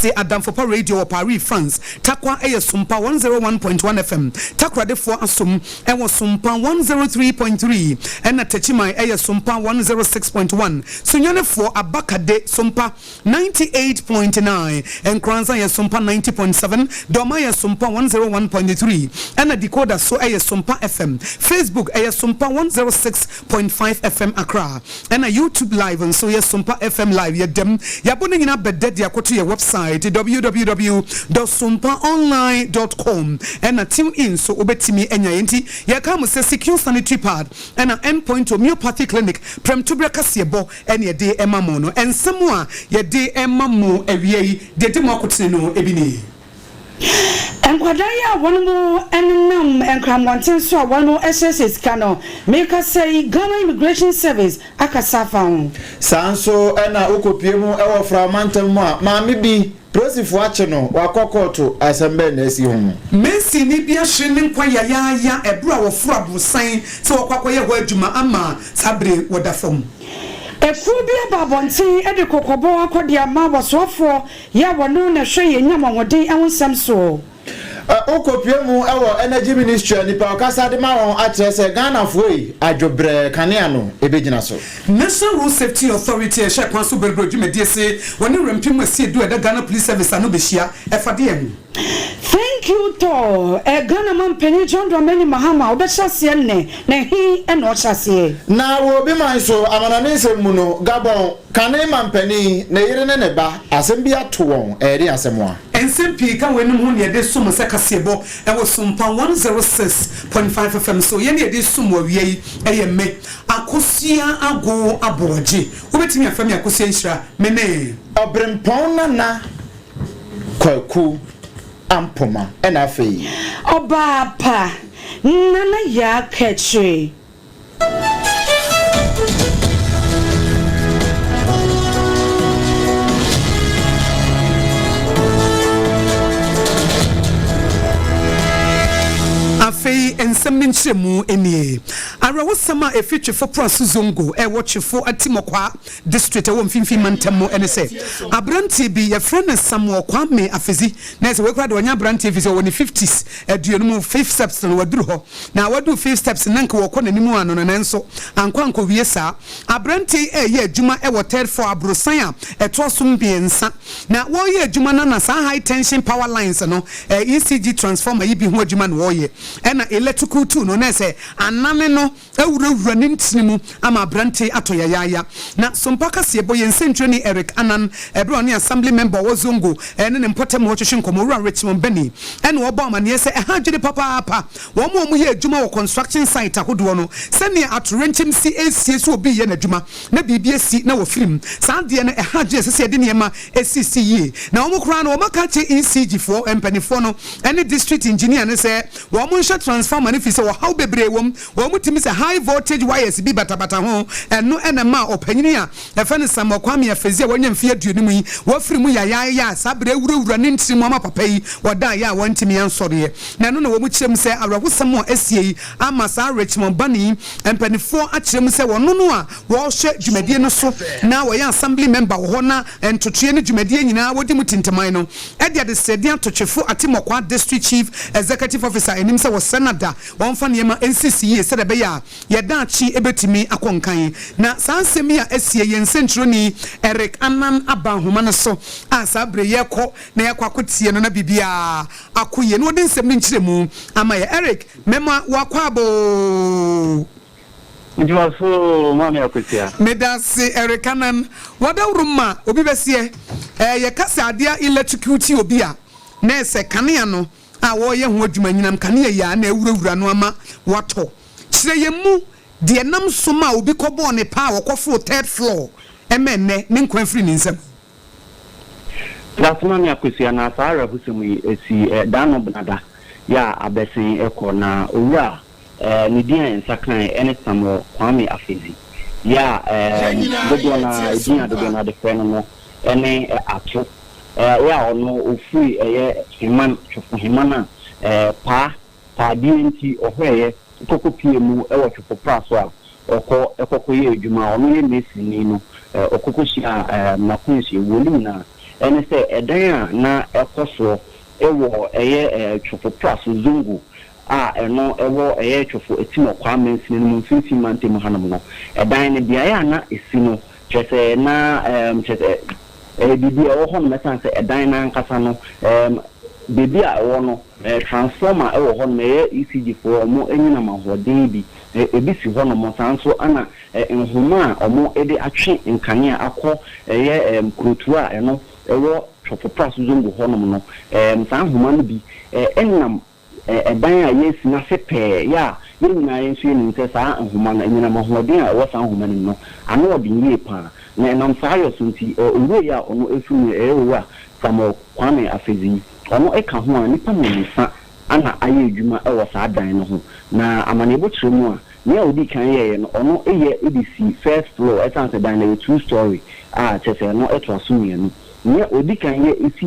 Kumasi Adamfopa Radio wɔ Paris, France. Tarkwa yɛ Sompa 101.1 FM. Takoradefoɔ asom wɔ Sompa 103.3 ɛna Techiman yɛ Sompa 106.1. Sunyanifoɔ Abakade Sompa 98.9, Nkoranza yɛ Sompa 90.7, Dormaa yɛ Sompa 101.3 ɛna Decoder so yɛ Sompa FM. Facebook ɛyɛ Sompa 106.5 FM Accra ɛna YouTube Live nso yɛ Sompa FM Live. Yɛ dɛm yɛabɔ ne nyinaa bɛdɛ de akɔto yɛ website www.sompaonline.com ɛna tune in so wobɛtumi anya yɛn. Nti yɛka mo sɛ Secure Sanitary Pad ɛna Endpoint Homeopathy Clinic prɛmtoberɛ kaseɛbɔ ɛne yɛde ɛma mo no. Ɛnsɛm a yɛde ɛma mo awia yi deɛ di mo akotene no ebi nie. Nkwadaa yi a wɔn nenam nkrammɔnten so a wɔn hyehyɛ sika no, mekasa yi, Ghana Immigration Service akasa afa ho. Saa nso ɛna wokɔpie mu ɛwɔ Framantam mu a, maame bi polisifoɔ akye no, wakɔ kɔɔto. Asɛm bɛɛ na asi ho? Masini bi ahwere ne nkwa yayaaya ɛberɛ a wɔforo aborosan sɛ wɔkɔ akɔyɛ hɔ adwuma ama saa bere wɔda fam. Efuo bi aba abɔnten de kɔkɔbɔ akɔde ama wɔsoafoɔ yɛ a wɔno na hwɛ yɛn nyam ahoɔden ho nsɛm soɔ. Wokɔpie mu ɛwɔ Energy Ministry a, nipa ɔkasa de ma wɔn akyerɛ sɛ Ghanafoɔ yi adwobrɛ kanea no ɛbɛgyina so. National Road Safety Authority ɛhyɛ kwan so bebree dwumadie se wɔne rɛmpem asi edu ɛda Ghana Police Service ano bɛhyia ɛfa deɛ ho. Thank you tour ɛ Ghana manpanin John Dramani Mahama ɔbɛhyɛ aseɛ nnɛ na ɛhe ɛna ɔhyɛ aseɛ? Na wɔ obi man so amanane nsɛm mu no, Gabon kane mampanin ne yere ne ne ba, asɛm bi ato wɔn. Ɛyɛ de asɛm a Nsɛm pii ka wɔn anim ho ne yɛde som sɛ kaseɛbɔ ɛwɔ Sompa 106.5 FM so. Yɛne yɛde som wɔ awia yi ɛyɛ me Akosua Ago Aboagye. Wobɛtumi afɛ me Akosua Nhyira. Me ne Ɔberempɔn Nana Kwaku Ampoma ɛna afei Ɔbaa pa Nana Yaa Kɛkyere. Afei nsɛm no nkyerɛmu nie. Awerɛhosɛm a ɛfiri Twefo Praso Zongo ɛwɔ Twefo Atimɔkwa District ɛwɔ Mfimfini Mantam mu ɛne sɛ aberanteɛ bi yɛfrɛ no Samuel Kwame Afezi, na ɛsɛ wei koraa de ɔnyɛ aberanteɛ fi sɛ ɔwɔ ne 50s 50 fifth steps no waduru hɔ, na waduru fifth steps na nka wɔkɔ n'anim ano no, nanso ankɔ ankɔwie saa. Aberanteɛ yi ɛreyɛ adwuma ɛwɔ third floor, aborosan a ɛtoa so 3, na wɔreyɛ adwuma no na saa high tension power lines no, ECG transformer yi bi ho adwuma na wɔreyɛ, ɛna electrical tool no na ɛsɛ anane no awurawura ne ntini mu ama aberante atɔ yayaaya. Na Sompa kaseɛ bɔ yɛn nsɛntwerɛni Eric Anan, ɛberɛ a ɔne assembly member ɔwɔ Zongo ɛne ne mpɔtam hɔ twehwe nkɔmmɔ, Owura Richmond Benny, ɛna ɔbɔ amanneɛ sɛ ɛha adwene papaapa wɔn a wɔyɛ adwuma wɔ construction site ahodoɔ no, sɛnea atorenkyɛm si esie so obi yɛ n'adwuma na biribi asi na wɔfiri mu saa adeɛ no, ɛha adwene. Ɛsɛ sɛ yɛde nneɛma esisi yie na wɔn koraa no wɔn aka akyerɛ ECG foɔ mpanimfoɔ no ɛne district engineer no sɛ wɔn nhyɛ transformer no fi sɛ ɔhaw bebree wɔm. Wɔn tumi sɛ high voltage wires bi batabata ho, ɛno ɛna ma ɔpanyin a ɛfɛ no Samuel Kwame Afezi a wɔanya mfe 20 yi wɔfiri mu yayaaya a saa bere awurawura ne ntiri mu ama papa yi wɔda yɛ a wɔntumi ansɔreɛ. Na ɛno na wɔn kyerɛ mu sɛ awerɛhosɛm a asie yi ama saa Richmond Bani mpanimfoɔ akyerɛ mu sɛ wɔno no a wɔrehwɛ dwumadie no so na wɔyɛ assembly member wɔ hɔ na ntotoeɛ ne dwumadie nyinaa wɔdi mu tintiman no ɛde adesrɛdeɛ atotwefo Atimɔkwa District Chief Executive Officer anim sɛ wɔsɛ no da wɔmfa nneɛma nsisi yie sɛdeɛ ɛbɛyɛ a yɛda akyi ɛbɛtumi akɔ nkan. Na saa nsɛm yi a asie, yɛn nsɛntwerɛni Eric Anan aba ahoma no so a saa bere yɛkɔ na yɛakɔ akɔtie no na biribiaa akɔ yie na wɔde nsɛm no nkyerɛ mu ama yɛ. Eric, mɛma wakɔ aboo. Ndwuma so, Maame Akosua. Meda ase, Eric Anan. Wɔdawuro ma obi bɛseɛ yɛka sɛ adeɛ electrocute obi a, na ɛsɛ kanea no a wɔreyɛ ho adwuma, nyinam kanea yi a na awurawura no ama watɔ. Kyerɛ yɛn mu deɛ nam so ma obi kɔbɔɔ ne paa a wɔkɔforo third floor ɛmɛ nnɛ ne nkwa firi ne nsam. That's Maame Akosua, na saa awerɛhosɛm yi esi daano benada yɛ a abɛsen ɛkɔ na owura ne din a nsa kan ɛne Samuel Kwame Afezi yɛ a dodoɔ na edin a dodoɔ na de frɛ no ɛne Ato yɛ a ɔno ofiri ɛyɛ Heman Twefo Heman a paa paadeɛ nti ɔhɔɛyɛ kɔkɔ pie mu ɛwɔ Twefo pra so a ɔkɔ ɛkɔkɔ yɛ adwuma. Ɔno yɛ mesini no, ɔkɔkɔ hyia n'akonhyia wɔ ne nyinaa. ne sɛ ɛdan a na ɛkɔ soɔ wɔ ɛyɛ Twofo Praso Zongo a ɛno ɛwɔ ɛyɛ Twofo Atimɔkwaa mansini no mu mfimfini mantam hanom no, ɛdan no beaeɛ a na ɛsi no kyerɛ sɛ na kyerɛ sɛ ɛyɛ biribi a ɛwɔ hɔnom ɛsiane sɛ ɛdan no ankasa no baabi a ɛwɔ no transformer wɔ hɔnom ɛyɛ ECG foɔ wɔn anyinam ahoɔden bi ebi si hɔnom saa nso ɛna nhoma a wɔde atwe nkanea akɔ ɛyɛ kurotuo a ɛno ɛwɔ Twɔfo Praso Zongo hɔnom no saa nhoma no bi nam ɛdan a yɛresi no ase pɛɛ yɛ a yɛn nyinaa yɛn nso yɛnim sɛ saa nhoma no anyinam ahoɔden a ɛwɔ saa nhoma no mu no ano ɔden yie paa na ɛnam saa yɛ so nti owura yi a ɔno ɛfiri mu ɛyɛ owura Samuel Kwame Afedzi yi ɔno ka ho a nnipa mmiɛnsa ana ayɛ adwuma wɔ saa dan no ho na amanneɛbɔ kyerɛ mu a nea ɔdii kan yɛeɛ no ɔno yɛ de si first floor ɛsiane sɛ dan no ɛyɛ two story a kyerɛ sɛ ɛno ɛtoa so mmienu nea ɔdi kan yɛ si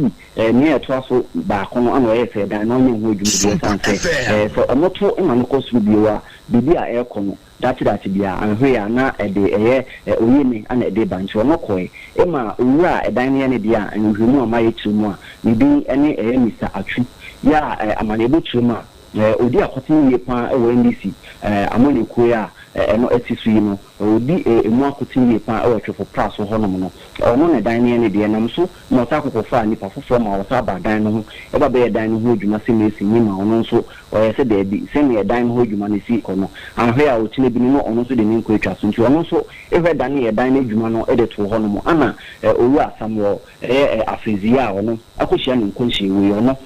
Nea ɛtoa so baako no na ɔyɛɛ sɛ dan na ɔnyɛ ho adwuma bio ɛsiane sɛ sɛ wɔto ma no kɔ soro bio a, biribi a ɛrekɔ no daakye-daakye biara anhwɛ a na ɛde ɛyɛ oyene na ɛde ba. Nti ɔno kɔe ma owura a ɛdan no yɛ ne dea a nhwehwɛmu a mayɛ kyerɛ mu a ne din ne ɛyɛ Mister Atsu yɛ a amanneɛbɔ kyerɛ mu a ɔdi akoten yie pa ara wɔ NDC amanyɔkuo yi a ɛno ɛte so yi no. Ɔdi emu akoten yie pa ara wɔ Twefo Praso hɔnom no. Ɔno na dan no yɛ ne deɛ. Nam so ma ɔsan kɔkɔfaa nnipa foforɔ ma wɔsan baa dan no ho ba bɛyɛɛ dan no ho adwuma sɛ masonni ma ɔno nso ɔyɛɛ sɛ daabi, sɛdeɛ dan no ho adwuma no si kɔ no, anhwɛ a ɔkyena bi no na ɔno nso de ne nkwa atwa so. Nti ɔno nso hwɛ daneeɛ dan no adwuma no de too hɔnom. Ana Owura Samuel yɛ Afezie a ɔno akɔhyia ne nkwanhyia wei, ɔno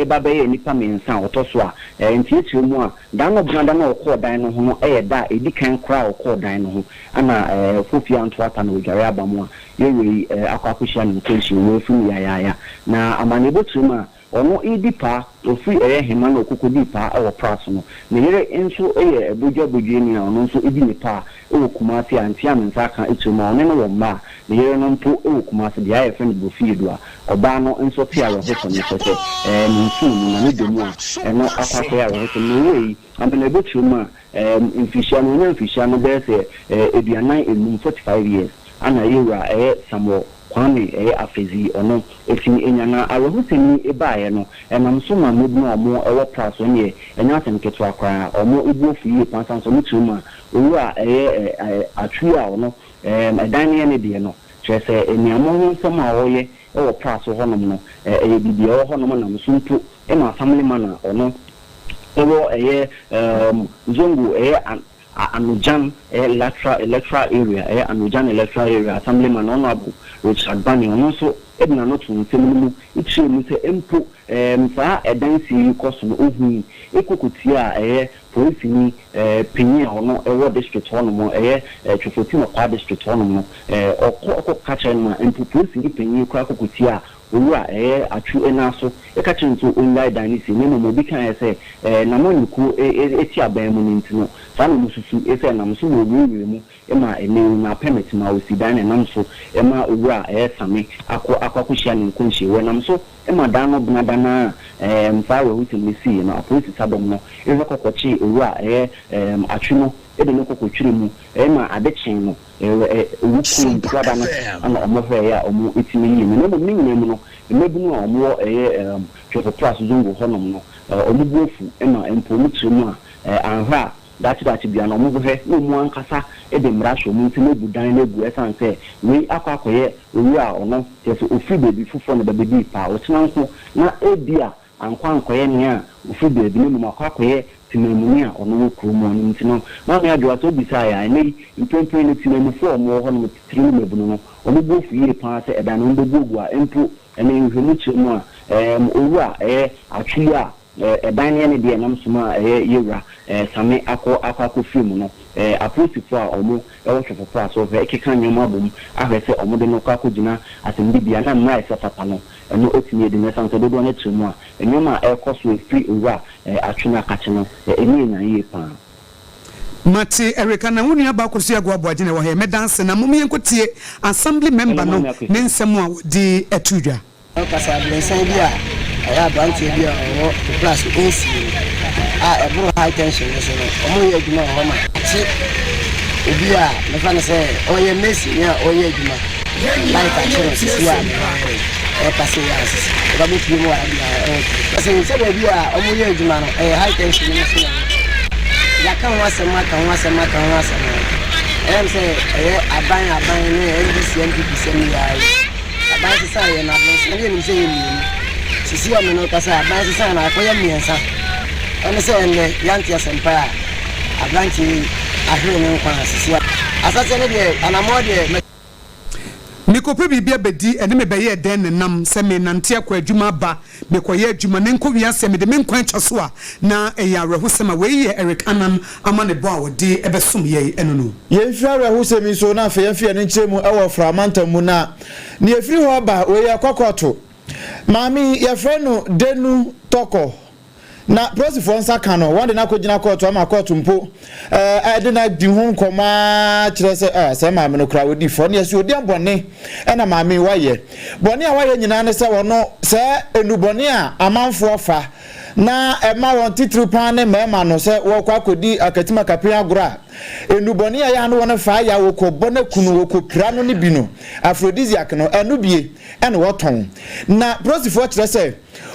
ba bɛyɛɛ nnipa mmiɛnsa a ɔtɔ so a ntiatia mu a Da no benada no a ɔkɔɔ dan no ho no yɛ da a edi kan koraa a ɔkɔɔ dan no ho. Ɛna Fofie anto ata na ɔdware aba mu a yɛwerɛ yi akɔ akɔhyia no nkwanhyia mu afi mu yayaaya. Na amanneɛbɔ kyerɛ mu a ɔno redi paa, ɔfiri ɛyɛ Hema na ɔkɔ kɔdii paa wɔ Pra so no. Ne yere nso yɛ Bodua Bodwani a ɔno nso di ne paa wɔ Kumasi a ntea me nsa aka kyerɛ mu a ɔne no wɔ mma a ne yere no mpo wɔ Kumasi beaeɛ a yɛfrɛ no Brofiedu a ɔbaa no nso te awerɛhosɛm no kyerɛ sɛ ɛɛ ne mfuu mu na ne dɔ mu a ɛno akɔ akɔyɛ awerɛhosɛm na ɔwuo yi ama no ɛbɛkyerɛ mu a ɛɛ mfirihyia no ɔnya mfirihyia no bɛyɛ sɛ ɛɛ 45, 45 years, ana yɛwura ɛyɛ Samuel Kwame ɛyɛ Afedzi ɔno ɛtumi anya na awerɛhosɛm yi baeɛ no ɛnam so ma mmabunu a wɔn ɛwɔ pra so ɛneɛ ɛnyɛ asɛm ketewa koraa wɔn bo afu yie paa sane sɛ wɔn kyerɛ mu a owura ɛyɛ ɛɛ Atwi a ɔno ɛɛ ɛdan no yɛ ne deɛ no Kyerɛ sɛ, aniammɔn ho nsɛm a ɔyɛ wɔ pra so hɔnom no, ɛyɛ biribi a ɛwɔ hɔnom nam so mpo ma Assemblyman a ɔno wɔ ɛyɛ Zongo ɛyɛ Anogyan ɛyɛ Electoral Electoral Area ɛyɛ Anogyan Electoral Area Assemblyman Honourable Richard Bani ɔno nso de n'ano too nsɛm no mu kyerɛɛ mu sɛ mpo saa ɛdansie yi kɔ so no ohui kɔ kɔtiaa ɛyɛ Polisini panyin a ɔno wɔ district hɔ nom, ɛyɛ Twofoti Nɔkwaa district hɔ nom no, ɔkɔ kɔ ka kyerɛ no ma mpo polisini panyin koraa kɔ kɔ tia owura ɛyɛ Atwu nan so ka kyerɛ no sɛ ɔnyae dan no sie na mmom obi kaeɛ sɛ n'amanyɔkuo te aban mu no nti no saa na ɔmo susu sɛ ɛnam so ma ɔwurawura mu ma ɛnɛ yi ɔnyaa permit ma ɔsi dan na ɛnam so ma owura ɛyɛ Same akɔ akɔ akɔhyia ne nkɔnhyia wɔ ɛnam so ma da no bena da no ara a ɛɛm saa awerɛhosɛm no siiɛ no, apolisi sadɔm no hwɛ kɔ kɔkyee owura a ɛyɛ ɛɛm Atwi no de no kɔ kɔtwere mu ma ade kyee no ɛɛ owu kurom brada no na wɔn hwɛeɛ a wɔn tumi yii no. Na mmom ne nyinaa mu no, mmabunu a wɔn wɔ ɛyɛ ɛɛm Twefo Praso Zongo hɔ nom no, wɔn bo afu ma mpo wɔn kyerɛ mu a ɛɛ anhwɛ a Daakye daakye biara no, wɔbɛhwɛ na wɔn ankasa de mmara ahyɛ wɔn nsam abu dan no agu ɛsiane sɛ wei akɔ akɔyɛ owura a ɔno, kyerɛ sɛ ɔfiri baabi foforɔ na ɛba bɛdii paa. Ɔkyena nko na ebia ankɔ ankɔyɛ nea ɔfiri baabi na mmom akɔ akɔyɛ temanmuni a ɔno wɔ kurom hɔ no nti no, Maame Adwoa, sɛ wobisaeɛ a, ɛnnɛ yi, mprempren no temanmufoɔ a wɔwɔ hɔnom, titire ne mmabunu no, wɔn bo afu yie pa ara sɛ ɛdan no wɔbɛbu agu a mpo ɛnnɛ nhwehwɛmu kyerɛ mu a, ɛɛm, owura a ɛyɛ Atwi a Ɛdan no yɛ ne deɛ ɛnam som a ɛyɛ yɛwura Same akɔ akɔ akɔfiri mu no. Apolisifoɔ a wɔn wɔ Twefopra so hwɛ keka nneɛma abom ahwɛ sɛ wɔn de no kɔ akɔgyina asɛmdibea na mmara a ɛsɛ fata no ɛno atumi adi no ɛsiane sɛ dodoɔ no kyerɛ mu a nneɛma a ɛrekɔ so ɛfiri owura Atwe no akakye no ɛni yɛ nyan yie paa. Mate Erica na wo nua baa Akosua Aguaa Boagye na ɛwɔ ha yi. Mɛda ase na mom yɛnkɔ tie Assembly member Hello no Maame Akosua. ne nsɛm a ɔde ato dwa. Kasaberɛnsan bi a ɛyɛ aberanteɛ bi a ɔwɔ class AC mu a ɛboro high tension no so no, wɔreyɛ adwuma wɔ hɔ ma akye obi a mɛfa no sɛ ɔyɛ mason a ɔreyɛ adwuma light akye no sisi a mewɔ ha yi. Ɛpa sɛ yɛ asese ɛbɛbɔ pie mu wɔ ha biara ɛwɔ tiri sɛ sɛ baabi a wɔyɛ adwuma no ɛyɛ high tension no so na yɛaka ho asɛm aka ho asɛm aka ho asɛm no ɛyɛ sɛ ɛyɛ aban aban ne NDC NPP sɛm yɛ ayɛ aban sesa yɛ na abɛnsa ne yɛnim sɛ yɛ mmienu sisi a mene kasa aban sesa na akɔyɛ mmiɛnsa ɛne sɛ ɛnnɛ yɛante asɛmpa a aberanteɛ yi ahwere ne nkwa sisi a asase no deɛ anammɔ deɛ. Mekɔpɛ biribi abɛdi, ɛne me bɛyɛɛ dɛn ne nam sɛ menante akɔ adwuma aba, mekɔyɛ adwuma na nkɔ wiase a mede me nkwa atwa so a, na ɛyɛ awerɛhosɛm a wei yɛ Eric Annan amanebɔ a ɔde bɛsom yɛn ɛno no. Yɛmfiri awerɛhosɛm yi so na afei yɛmfa yɛn ani nkyerɛ mu wɔ Fra mantam mu na nea ɛfiri hɔ ba, wei yɛ kɔkɔto. Maame yi, yɛfrɛ no Denu Tɔkɔ. Na polisifoɔ nsa ka no, wɔde no akɔgyina kɔɔto ama kɔɔto mpo de no adi ho nkɔmmɔ ara kyerɛ sɛ ah, sɛ maame no koraa ɔdi fɔ. Ne yɛsɛ ɔdi bɔne ɛna maame yi wayɛ. Bɔne a wayɛ nyinaa ne sɛ ɔno sɛ nnubɔne a amanfoɔ fa na ɛma wɔn titiriw paa ne mmarima no sɛ wɔkɔ akɔdi akatimakapin agorɔ a, nnubɔne a ɛyɛ a ne wɔn fa yɛ a wɔkɔbɔ no kunu, wɔkɔpira no no bi no, aphrodisiac no, ɛno bie ɛna wɔtɔn. Na polisifoɔ kyerɛ sɛ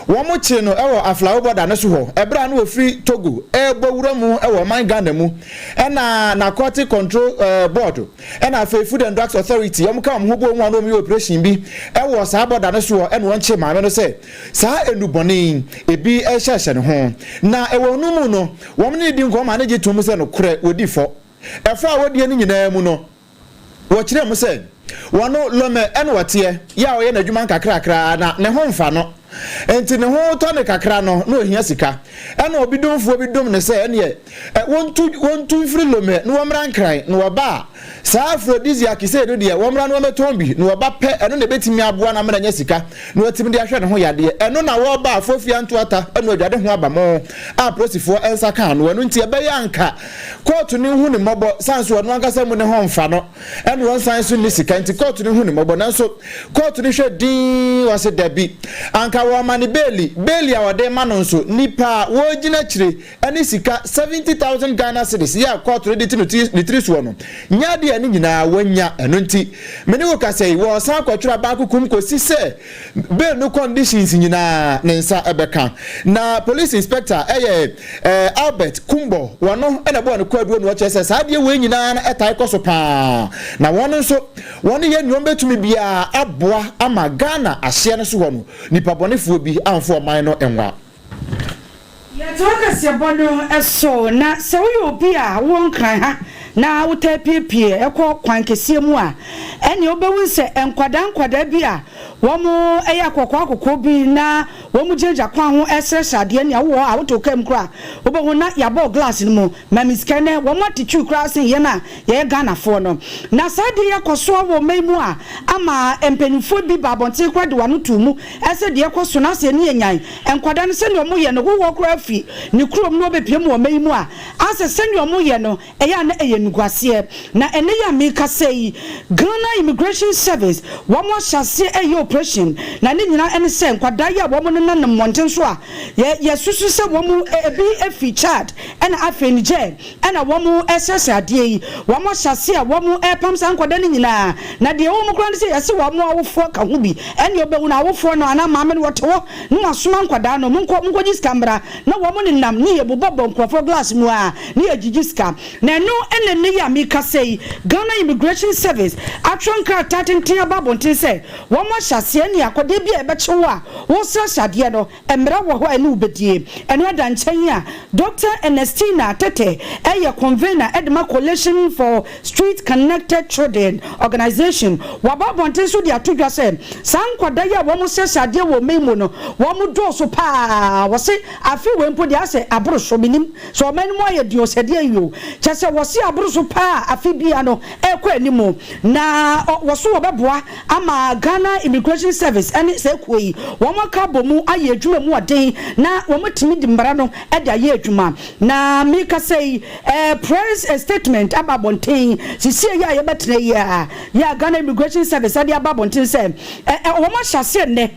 Wɔkyee no wɔ Aflao bɔda no so hɔ ɛberɛ a na ɔfiri Togo rebɔ wura mu wɔ ɔman Ghana mu. Ɛna Narcotic Control Board ɛna afei Food and Drugs Authority wɔn ka wɔn ho bɔɔ mu a na wɔyɛ operation bi wɔ saa bɔda no soɔ ɛna wɔn kyee maame no sɛ saa nnubɔne yi ebi rehyɛhyɛ ne ho. Na ɛwɔ no mu no wɔn ne no di nkɔmmɔ ma no gye toom sɛ nokorɛ wɔdi fɔ. Ɛfɔ a wɔdie no nyinaa mu no Wɔkyerɛɛ mu sɛ, Wɔno Lome na ɔteɛ, yɛ a ɔyɛ n'adwuma nkakrakra na ne ho mfa no. Enti ne ho tɔ no kakra no, na ohia sika. Ɛnna obi domfoɔ bi dom no sɛ ɛnneɛ wɔntu wɔntu mfiri Lome na wɔmmra Nkran, na wɔba a, saa aphrodisiac sei no deɛ, wɔmmra na wɔmmɛtɔn bi, na wɔba pɛ, ɛno na ɛbɛtumi aboa no ama no anya sika na watumi de ahwɛ ne ho yadeɛ. Ɛno na wɔba a, Fofia Ntoata na adwade ho aba mo a apolisifoɔ nsa kaa no. Ɛno nti ɛbɛyɛ anka Kóòtù no nhu no mmɔbɔ sane sɛ ɔno ankasa mu ne ho mfa no ɛna ɔnsan nso nni sika nti kóòtù no nhu no mmɔbɔ. Nanso kóòtù no hwɛ dinn ɔse dabi, anka wɔma no beeli, beeli a wɔde ma no nso nnipa a wɔgyina akyire ɛne sika 70,000 Ghana cedis yɛ a kóòtù no de ti no ne tiri soɔ no nyɛ adeɛ a ne nyinaa wɔanya. Ɛno nti me ne wo kasa yi wɔresan akɔtwerɛ aba akokom kɔsi sɛ Bail no conditions nyinaa ne nsa bɛka. Na police inspector yɛ Albert Kumbor, wɔno na ɛbɔɔ no kwaaduro na ɔkyerɛ sɛ saa adeɛ wei nyinaa no ɛtae kɔ so paa. Na wɔn nso wɔn yɛ nea wɔbɛtumi biara aboa ama Ghana ahyeɛ no so hɔ no nipa bɔnefoɔ bi amfa ɔman no nwa. Yɛtoa kaseɛbɔ no so, na sɛ woyɛ obi a wowɔ Nkran ha na wotaa piepie kɔ kwan kɛseɛ mu a, ɛnneɛ wobɛhu sɛ nkwadaa nkwadaa bi a wɔyɛ akɔkɔɔ akɔkɔɔ bi na wɔgyinagyina kwan ho resrɛsrɛ adeɛ. Nea wowɔ hɔ a wote wo kaa mu koraa a, wobɛhu na yɛabɔ wo glass no mu ma me sika. Ɛnnɛ wɔn attitude koraa sen yɛn a yɛyɛ Ghanafoɔ no. Na saa adeɛ yi akɔ so wɔ ɔman yi mu a ama mpanimfoɔ bi ba abɔnten koraa de wɔn ano too mu sɛ deɛ ɛkɔ so no asɛ ani yɛ nyan. Nkwadaa no sɛdeɛ wɔyɛ no wowɔ koraa fi ne kurom na wɔbɛpue mu wɔ ɔman yi mu a, asɛ sɛdeɛ wɔyɛ no ɛyɛ a na ɛyɛ animguaseɛ. Na ɛnnɛ yi a merekasa yi, Ghana Immigration Service wɔn ahyɛ aseɛ reyɛ operation, na ne nyinaa ɛne sɛ nkwadaa yi a wɔn nenam mmɔnten so a yɛ yɛsusu sɛ wɔn ebi firi Chad ɛna afei Niger ɛna wɔn resrɛsrɛ adeɛ yi, wɔn ahyɛ aseɛ a wɔn repam saa nkwadaa no nyinaa, na deɛ ɛwɔ mu koraa ne sɛ yɛse wɔn awofoɔ ka ho bi, ɛnneɛ wobɛhu no awofoɔ no anaa maame no wɔte hɔ na wɔasoma nkwadaa no, monkɔ monkɔgye sika mmra, na wɔn nenam ne yɛbobɔbɔ nkurɔfoɔ glass mu ara ne yɛgyegye sika, na ɛno na ɛnnɛ yi a merekasa yi Ghana Immigration Service atwerɛ nkrataa tenten aba abɔnten sɛ wɔn ahyɛ aseɛ ɛnneɛ akwadaa bi a yɛbɛkye wo a woresrɛsrɛ adeɛ no Mmara wɔ hɔ a ɛne wo bɛdie. Ɛno ada nkyɛn a, Dɔkta Ernestina Tete yɛ convener de ma Coalition for Street Connected Children Organization. Waba abɔnten nso de ato dwa sɛ, saa nkwadaa yi a wɔsrɛsrɛ adeɛ wɔ ɔman mu no, wɔdɔɔso pa ara. Wɔse afe wei mpo deɛ asɛ aboro so. Mennim sɛ ɔman no mu ayɛ den o, sɛ deɛn o. Kyerɛ sɛ wɔse aboro so pa ara afe biara no ɛrekɔ anim. Na wɔso wɔbɛboa ama Ghana Immigration Service ne saa kuo yi wɔn aka abɔ mu. ayɛ adwuma mu ɔden na wɔatumi de mmara no de ayɛ adwuma. Na merekasa yi, press statement aba abɔnten sesie yi a yɛbɛtena yi a, yɛ a Ghana Immigration Service de aba abɔnten sɛ wɔahyɛ aseɛ nnɛ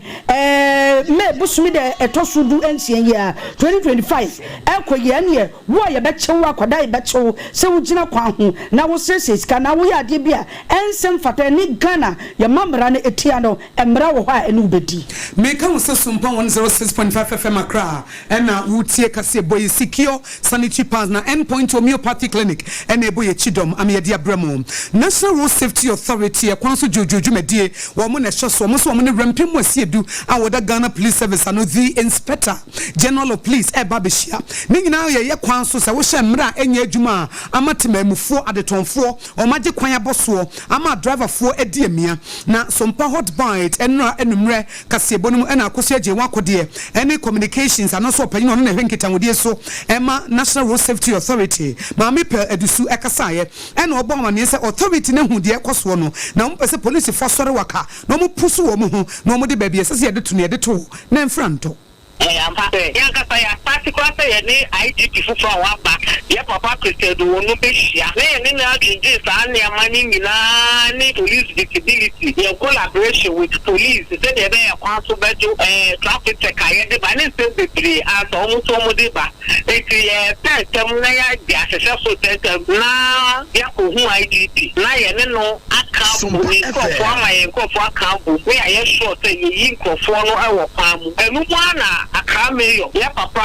May bosome da ɛtɔ so 16 yi a, 2025 ɛrekɔ yi, ɛneɛ wo a yɛbɛkye wo, akwadaa a yɛbɛkye wo sɛ wogyina kwan ho na wosrɛsrɛ sika anaa woyɛ adeɛ bi a ɛnsɛ mfata ɛne Ghana yɛma mmara no tia no, mmara wɔ hɔ a ɛne wo bɛdi. Meka wo sɛ Sumpa 106.5 FM Accra ɛna woretie kaseɛbɔ yi, Secure Sanitary Pads na End Point Homeopathy Clinic ɛna ɛbɔ yɛn kyidɔm ama yɛde abrɛ mo. National Road Safety Authority ɛkwan so dwoodwoo dwumadie wɔn na ɛhwɛ so, wɔn nso wɔn ne Werɛmpem Asiedu a wɔda Ghana Police Service ano, The Inspector General of Police ɛreba abɛhyia. Ne nyinaa yɛyɛ kwan so sɛ wohyɛ mmara a ɛnyɛ adwuma a ama temanmufoɔ, adetɔnfoɔ, wɔn agye kwan abɔ soɔ ama adriverfoɔ adi amia. Na Sompa Hot Bite nnora anummerɛ kaseɛbɔ no mu ɛna Akosua Gyei Wakodeɛ ɛne Communications ano nso ɔpanyin a ɔno na ɛhwɛ nkitahodie so ɛma National Road Safety Authority Maame Pearl Adusu ɛkasaeɛ ɛna ɔbɔ amaneɛ sɛ Authority no ahu deɛ ɛkɔ soɔ no na wɔn pɛ sɛ polisifoɔ asɔre waka na wɔn pusu wɔn ho na wɔn de baabi ɛsɛ sɛ yɛde to no yɛde to hɔ na ɛmfra ntɔ. Ɛyɛ ampa sɛ yɛn ankasa yɛastate koraa sɛ yɛne IGP foforo a waba, yɛn papa Chris Aduwonu no bɛhyia na yɛne no adwendwen saa nneɛma no nyinaa ne police visibility, yɛn collaboration with police sɛdeɛ ɛbɛyɛ kwan so bɛdwo, ɛɛ traffic tech a yɛde ba ne nsɛm bebree a sɛ wɔn nso wɔde ba. Enti yɛrepɛ ntɛm na yɛadi ahyehyɛ so ntɛmntɛm na yɛakɔhu IGP na yɛne no aka abom, ne nkurɔfoɔ ama yɛn nkurɔfoɔ aka abom na yɛayɛ sure sɛ yɛyi nkurɔfoɔ no wɔ kwan mu. Ɛno mu ara na Accra Mayor, yɛn papa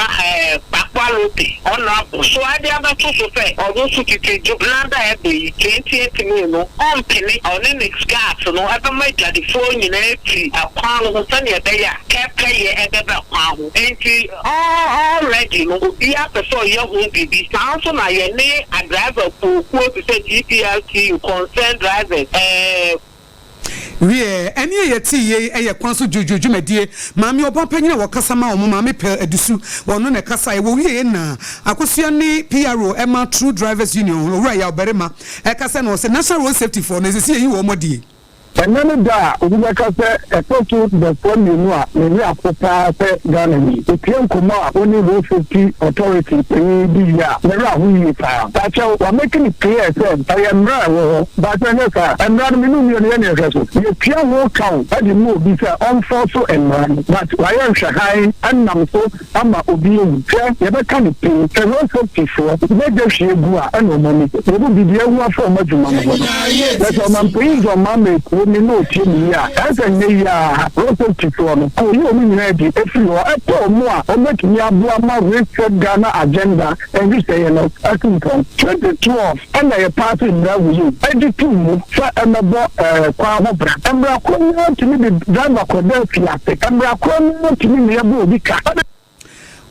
Kpakpo Alotey, Honourable, so de abɛto so sɛ ɔno nso tete Dwobenada a ɛba yi, 20th May no, ɔmpene, ɔne ne guards no bɛma adwadifoɔ nyinaa afiri kwan no ho sɛdeɛ ɛbɛyɛ a pɛpɛyɛ bɛba kwan ho. Enti. Already no obiara pɛ sɛ ɔyɛ ho biribi. Saa nso na yɛne adriver kuo kuo te sɛ GPRTU, Concerned Drivers, eh. Wiɛ, ɛnne a yɛtee yei yɛ kwan so dwoodwoo dwumadie. Maame ɔbaapanyin a wɔkasa ma wɔn, Maame Pearl Adusu, ɔno na ɛkasaeɛ. Wɔwieeɛ na Akosua ne PRO ma True Drivers Union, Owura Yaw Barima, ɛkasa na ɔse National Road Safety foɔ no, ɛsɛ sɛ yɛyi wɔn adie. Ɛnnɛ ne da a obi bɛka sɛ ɛtɔ so dafua mmienu a me werɛ aho paa sɛ Ghanani. Metie nkɔmmɔ a wo ne Road Safety Authority panyin yi di a, me werɛ aho yie paa. Pakyɛw, wa make no clear sɛ ɛyɛ mmara a ɛwɔ hɔ, but ɛnyɛ saa a, mmara no me ne wo mmienu yɛne ɛhwɛ so. Yɛtua ho kaw de ma obi sɛ ɔnfɔɔso mmara no, but wayɛ nhwɛhan nam so ama obi awu. Hwɛ, yɛbɛka no pin sɛ road safety foɔ bɛgya hwie gu a ɛna wɔn ani gye. Wɔbu biribi awu afa wɔn adwuma no ho no. Na sɛ ɔmanpanyin John Mahama etie me na otie me yie a, ɛyɛ sɛ nnɛ yi ara road safety foɔ no kɔyi wɔn nyinaa adi firi hɔ ɛpɛ wɔn a wɔbɛtumi aboa ma Reset Ghana Agenda nhyehyɛeɛ no atu mpɔn. 2012 ɛna yɛ paase mmara wei de too mu sɛ ɛmmɛbɔ kwan ho bra. Mmara korɔ no ara tumi de driver kɔda afiase. Mmara korɔ no ara tumi ma yɛbɔ obi ka.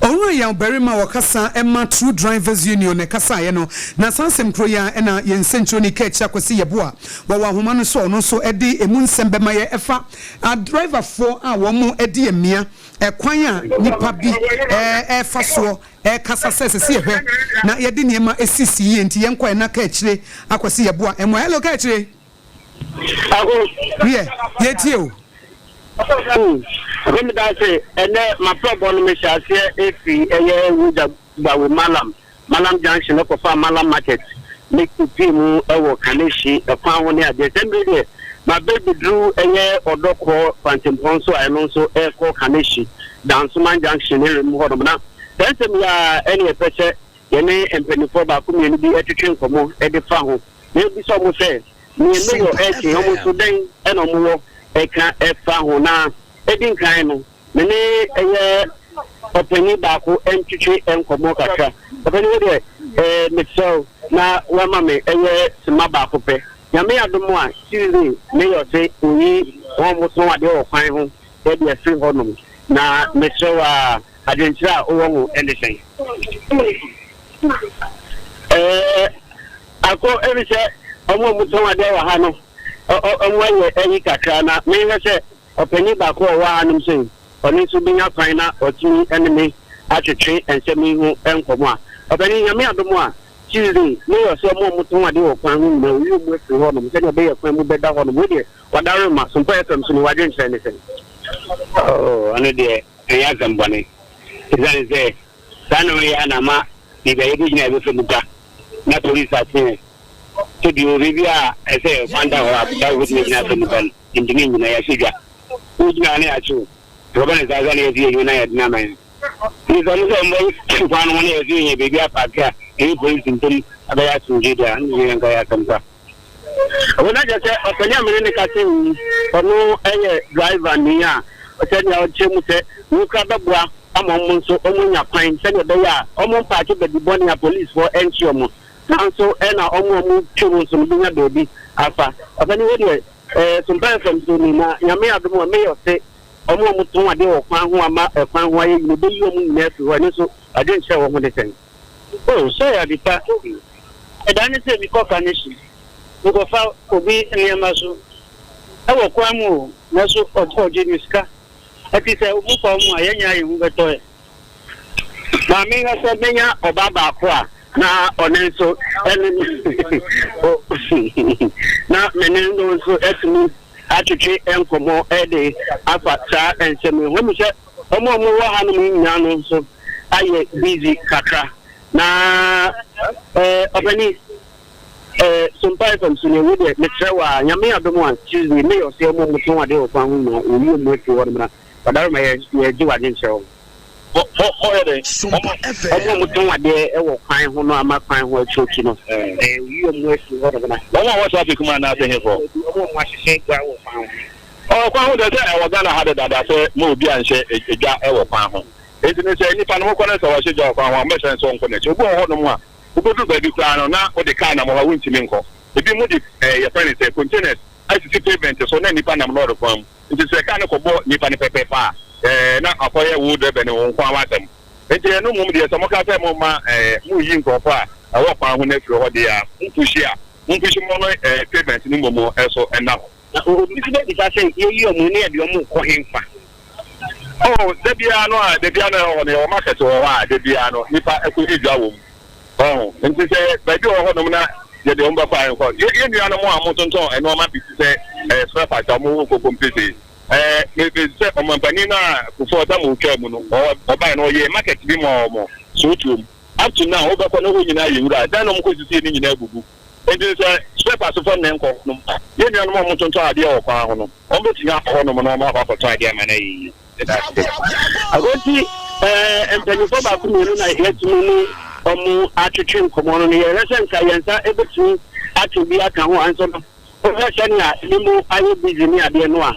Owura Yaw Barima a ɔkasa ma True Drivers Union na ɛkasaeɛ no, na saa asɛm koro yi ara na yɛn nsɛnkyerɛwni Kaakyire Akwasi Yeboah wɔ wɔ ahoma no so a ɔno nso de ɛmu nsɛm bɛma yɛ ɛfa adriverfoɔ a wɔn di amia ɛkwan a nnipa bi ɛrefa soɔ rekasa sɛ ɛsɛ sɛ yɛhwɛ na yɛde nneɛma sisi yie nti yɛnkɔ ɛna Kaakyire Akwasi Yeboah mmoa. Hello Kaakyire. Ako. Wiɛ, yɛtie o. Hmm, Ako meda ase. Ɛnɛ m'aprɛbɔ no mehyɛ aseɛ ɛfiri ɛyɛ Wogya Gbawe Mallam, Mallam Junction ɛkɔfa Mallam Market ne kɔpie mu ɛwɔ Kaneshie ɛkwan ho ne adeɛ. Sɛ mmere deɛ mabɛbɛduru ɛyɛ Ɔdɔkɔ kwantempɔn so a ɛno nso ɛrekɔ Kaneshie, Dansoman Junction ne rem hɔnom. Na saa nsɛm yi ara ɛne yɛpɛ sɛ yɛne mpanimfoɔ baako mmienu bi ɛtwetwe nkɔmmɔ de fa ho. Na yɛbisa wɔn sɛ, Nea meyɔ rekye wɔn nso, dɛn na wɔwɔ ka fa ho? Na edi nkan no, me ne ɛyɛ ɔpanyin baako ntwetwe nkɔmmɔ kakra. Ɔpanyin, wo deɛ, mesrɛ wo na woama me ɛyɛ sima baako pɛ. Nyame adom a, Tuesday meyɔ se oyi wɔn a wɔtɔn adeɛ wɔ kwan ho de afiri hɔnom. Na mesrɛ wo ara, adwenkyerɛ a wowɔ ho ne sɛn? Ɛɛ, akɔ efisɛ wɔn a wɔtɔn adeɛ wɔ ha no, wɔayɛ ayi kakra na mehwɛ sɛ ɔpanin baako a ɔwɔ hanom sei, ɔno nso bɛnya kwan na watumi ne me atwetwe nsɛm yi ho nkɔmmɔ a. Ɔpanin, Nyame adom a, Tuesday, meyɛ sɛ wɔn a wɔtɔn adeɛ wɔ kwan ho nyinaa, wɔyi wɔn afiri hɔnom sɛdeɛ ɛbɛyɛ kwan mu bɛda hɔnom. Wei deɛ, wadarema, Sompa FM so no, w'adwenkyerɛ ne sɛn? Oh, ɔno deɛ. Ɛnyɛ asɛm bɔne. Esiane sɛ saa nneɛma yi ara na ama baabi a yɛbɛgyina a yɛbɛfa mu gua na polisi akye yɛn. Sɛ bio, baabi a ɛsɛ kwan da hɔ a saa wobɛtumi agyina afa mu gua no, yɛntumi nnyina, yɛahyɛ dwa. Wogyina hɔ na yɛakye wo. Ɛkɔba no saa sɛ na yɛasi yɛn adwuma na yɛde no ama yɛn. Nti sɛ ɔno sɛ ɔmmɔ kwan no ho na yɛasi yɛn baabi apaake a ɛne polisi ntam abɛyɛ asomdwoe deɛ a, ɛno deɛ anka ɛyɛ asɛm pa. Ɔno na kyerɛ sɛ ɔpanin a me ne no kasa yi, ɔno yɛ driver ni a sɛnea ɔkyerɛ mu sɛ wei koraa bɛboa ama wɔn nso wɔanya kwan sɛnea ɛbɛyɛ a wɔn mpaake baabi bɔne a policefoɔ nkye wɔn. Saa nso na wɔn a wɔtwa mu nso no bɛnya baabi afa. Ɔpanin wei deɛ ɛɛ Sompa FM so ni na Nyame adom a mayor se wɔn a wɔtɔn adeɛ wɔ kwan ho ama kwan ho ayɛ yie ɔbɛyi wɔn nyinaa afiri hɔ ɛno nso adwenkyerɛ wɔ ho de sɛn? Oh, sɛ ɛyɛ ade pa. Ɛda ne sɛ mekɔ Kaneshie, mekɔfa obi nneɛma so wɔ kwan mu o, nanso ɔgye me sika. Ɛnti sɛ mofa wɔn a, yɛn nyinaa yɛn ho bɛtɔ yɛn. Ma menhwɛ sɛ menya ɔba baako a na ɔno nso ɛne na me ne no nso atumi atwetwe nkɔmmɔ de afa saa nsɛm yi ho. Sɛ wɔn a wɔwɔ hanom yi nyinaa no nso ayɛ busy kakra. Na eh, ɔpani eh, Sompa FM so ne wo deɛ mesrɛ wo a, Nyame adom a Tuesday meyɛ ɔsɛ wɔn a wɔtɔn adeɛ wɔ kwan ho nyinaa wɔyi wɔn afiri hɔ nom na wadaroma yɛ yɛgye w'adwenkyerɛ wɔ ho. Ɔyɛ dɛn? Wɔn a wɔtɔn adeɛ wɔ kwan ho no ama kwan ho akyirokyi no, wɔyi wɔn afiri hɔ nom na. Wɔn a wɔwɔ traffic mu anaasɛ hefoɔ? Wɔn a wɔahyehyɛ gua wɔ kwan ho. Ɔwɔ kwan ho deɛ sɛ ɛwɔ Ghana ha dedaada sɛ ma obi anhyɛ dwa wɔ kwan ho. Enti no sɛ nipa no mokɔ no sɛ ɔhyɛ dwa wɔ kwan ho a mobɛhyɛ no sɛ ɔnkɔ n'akyi. Obi wɔ hɔ nom a wobɛduru baabi koraa no na wode car nam hɔ a wontumi nkɔ. Ebi mo de ɛɛ yɛfrɛ no sɛ containers asisi pavement so na nipa nam lɔre kwan mu. Nti sɛ car no kɔbɔ nipa no pɛpɛɛpɛ a ɛɛ na akɔyɛ wo driver no wo nko ara w'asɛm. Enti ɛno mmom deɛ sɛ moka sɛ momma ɛɛ moreyi nkurɔfoɔ a ɛwɔ kwan ho no afiri hɔ deɛ a mompushi a mompushi mo no ɛɛ pavement no mmom so nna hɔ. Na obi nso bɛbisa sɛ, Yɛyi wɔn yi na yɛde wɔn rekɔ hefa? Oh, da biara no a, da biara no ɛwɔ hɔ no, yɛwɔ market wɔ hɔ a, da biara no, nnipa kɔdi dwa wɔ mu. Wahu? Nti sɛ baabi wɔ hɔnom na yɛde wɔn bɛkɔ a, yɛnkɔ. Yɛ, yɛn nuanom a wɔtontɔn nneɛma bi te sɛ eh, spare parts a wɔwɔ Kokompe sei, eh, me, me, sɛ ɔmampanin no a Kufuor tam ɔtwaa mu no, ɔ, ɔbae no, ɔyɛɛ market bi maa wɔn, Sootuom. Up to now, wobɛkɔ na hɔ nyinaa yɛ nwura. Dan na wɔkɔsisiiɛ no nyinaa abubu. Enti sɛ spare parts fo nnɛ nkɔ hɔnom a, yɛn nuanom a wɔtontɔn adeɛ wɔ kwan ho no, wɔbɛtumi akɔ hɔnom na wɔakɔ akɔtɔn adeɛ ama no ayɛ yie. Meda ase. Enti mpanyimfoɔ baako mmienu na yɛatumi ne wɔn atwetwe nkɔmmɔ no, na yɛhwɛ sɛ nka yɛn nsa bɛtumi ato bi aka ho a, nso no, wohwɛ sɛnea emu ayɛ busy ne adeɛ no a,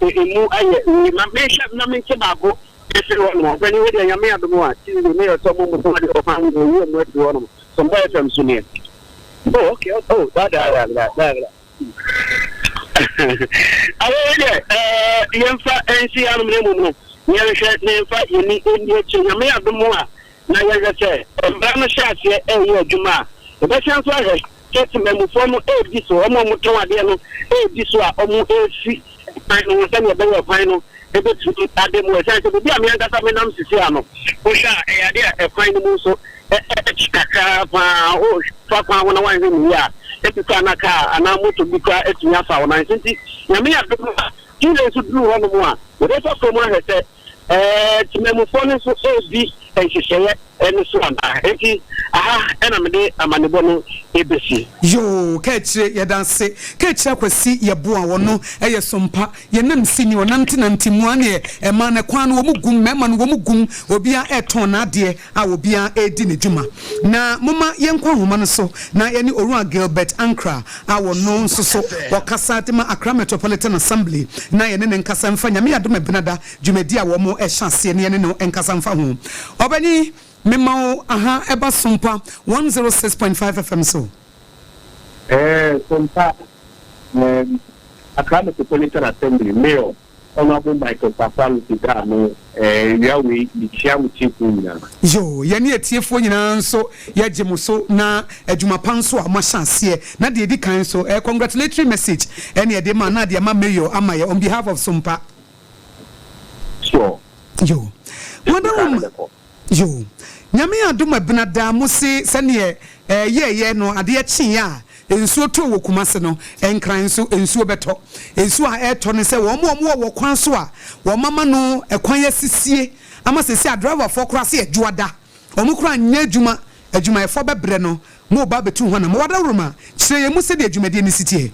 emu ayɛ wei. Ma menhwɛ na mente baako mfiri hɔnom. Ɔpanin, wei deɛ Nyame adom a, Tuesday meyɛ sɛ wɔn mmɔ adeɛ wɔ kwan ho, wɔyi wɔn afiri hɔnom. Sompa FM so nie. Oh, okay, oh, da da da da da da. Awei deɛ, ɛɛ, yɛmfa nsi hanom na mmom no, yɛnhwɛ na yɛmfa yɛn ani nni akyire. Nyame adom a, na yɛhwɛ sɛ mmara no hyɛ aseɛ reyɛ adwuma a, yɛbɛsan nso ahwɛ sɛ temanmufoɔ no redi so, wɔn a wɔtɔn adeɛ no redi so a wɔresi kwan no ho sɛdeɛ ɛbɛyɛ kwan no bɛtumi ada mu. Ɛsiane sɛ baabi a me ankasa menam sisi ano, wohwɛ a ɛyɛ adeɛ a ɛkwan no mu nso ɛkyi kakra paa. Wofa kwan ho na woanhwɛ no yie a, ebi koraa na kaa anaa moto bi koraa atumi afa wo nan so. Nti Nyame adom a, Tuesday nso duru hɔnom a, yɛbɛfa kurom ahwɛ sɛ Temanmufoɔ no nso redi nhyehyɛeɛ no so anaa. Enti aha na mede amanebɔ no rebɛsi. Yoo kaakyire yɛda ase kaakyire akwasi yɛboa wɔno ɛyɛ sompa yɛnam sini ɔnante nante mu aneɛ ɛmaa no kwan no wɔn gum mɛma no wɔn gum obia ɛtɔn n'adeɛ a obia ɛredi ne dwuma na moma yɛnkɔ ahoma no so na yɛne owura Gilbert Ankrah a wɔno nso so ɔkasa de ma Accra Metropolitan Assembly na yɛne no nkasa mfa Nyame adom Ɛbenada dwumadi a wɔn ɛhyɛ aseɛ na yɛne no nkasa mfa ho. Ɔbani, mema wo aha ɛba Sompa 106.5 FM so. Ɛɛ Sompa, ɛɛm, Accra Metropolitan Assembly Mayor Honourable Michael Tafaro Peter ano ɛɛ awia wei mekyia mo tiefoɔ nyinaa. Yoo, yɛne atiefoɔ nyinaa nso yɛgye mo so na adwuma pa nso a moahyɛ aseɛ na deɛ ɛdi kan nso ɛɛ congratulatory message ɛne yɛde ma na de ama Mayor ama yɛ on behalf of Sompa. Sure. Yoo. Wada wo ma. Yoo. Nyame adom ɛbena daa mo se sɛneɛ ɛyɛɛyɛ no adeɛ kyeeɛ a. Nsuo tɔ wɔ Kumasi no, Nkran nso nsuo bɛtɔ. Nsuo a ɛretɔ ne sɛ wɔn a wɔwɔ wɔ kwan so a wɔama no kwan asisie ama seesei adriverfoɔ koraa se Adwoada wɔn koraa nyɛ adwuma, adwumayɛfoɔ bɛbrɛ no ma wɔba abɛtu ho anamɔ. Wadaworoma, kyerɛ yɛn mu sɛdeɛ dwumadie no si teɛ.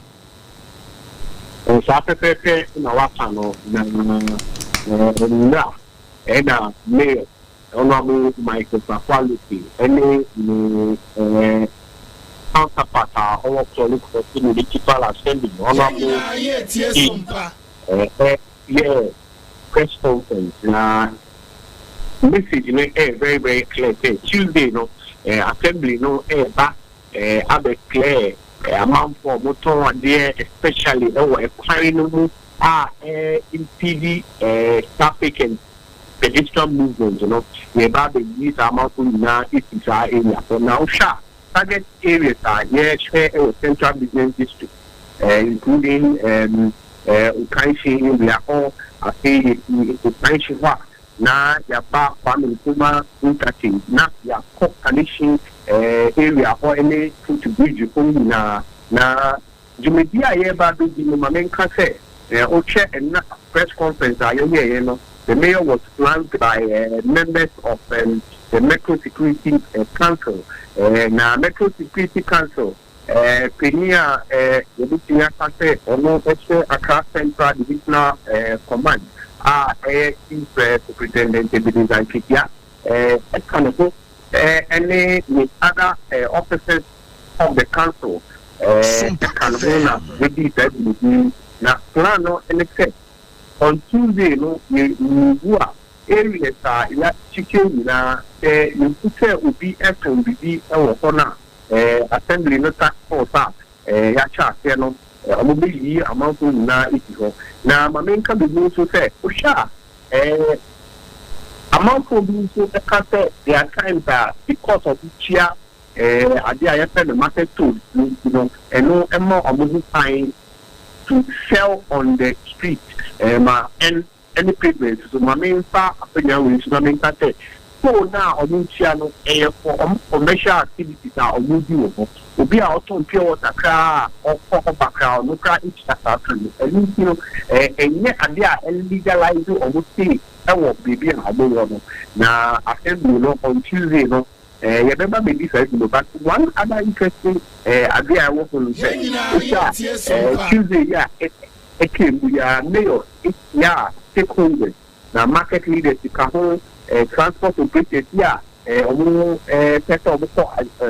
Saa pɛpɛɛpɛ na waka no, na nnora na Mayor Honourable Michael Safo-Alete ne ne counterpart a ɔwɔ Korle Klottey Municipal Assembly, Honourable James yɛɛ press conference na message no yɛ very very clear sɛ Tuesday no assembly no reba abɛ clear amanfoɔ a wɔtɔn adeɛ especially wɔ ɛkwan no mu a ɛ impede traffic and pedestrian movement no, yɛreba abɛyi saa amanfoɔ nyinaa afi saa area hɔ. Na wohwɛ a target areas a yɛhwɛ wɔ Central Business District including Okaishie area hɔ, afei yɛfi Okaishie hɔ a na yɛaba Kwame Nkrumah Interchange, na yɛakɔ Kaneshie area hɔ ne Foot Bridge hɔ nyinaa. Na dwumadi a yɛreba abɛdi no, ma menka sɛ, wohwɛ ɛnna press conference a yɛyɛeɛ no, the mayor was flanked by members of the Metro Security Council. Na Metro Security Council panyin a yɛbɛtumi aka sɛ ɔno hyɛ Accra Central Divisional Command a ɛyɛ Chief Superintendent Ebenezer Nketia ɛka ne ho ne ne other officers of the council ɛka ne ho na wɔdi saa dwumadi yi. Na plan no ne sɛ on Tuesday no yɛwu a areas a yɛakyekyɛ nyinaa, sɛ yɛhu sɛ obi tɔn biribi wɔ hɔ no a, assembly no task force a yɛahyɛ aseɛ no, wɔn bɛyiyi amanfoɔ nyinaa esi hɔ. Na ma menka biribi nso sɛ wohwɛ a, amanfoɔ bi nso ka sɛ there are times a because of tua adeɛ a yɛfrɛ no market toll no nti no, ɛno ɛma wɔn ho kwan to sell on the street ma ɛne pavement so. Ma memfa akonnwa wei so na menka sɛ toll no a wɔn tua no ɛyɛ for wɔn commercial activities a wɔn di wɔ hɔ. Obi a ɔtɔn pure water koraa a ɔkɔ ɔba koraa, ɔno koraa etua saa toll no. Ɛno nti no ɛnyɛ adeɛ a ɛlegalize wɔn stay ɛwɔ beebi a wɔn wɔ no. Na assembly no on Tuesday no yɛbɛba bɛdi saa dwuma. But one other interesting adeɛ a ɛwɔ ho no sɛ wohwɛ a, Tuesday yi a ɛtwa mu yi a, mayor ehyia stakeholders na market leaders ka ho, transport operators yi a wɔn pɛ sɛ wɔn kɔ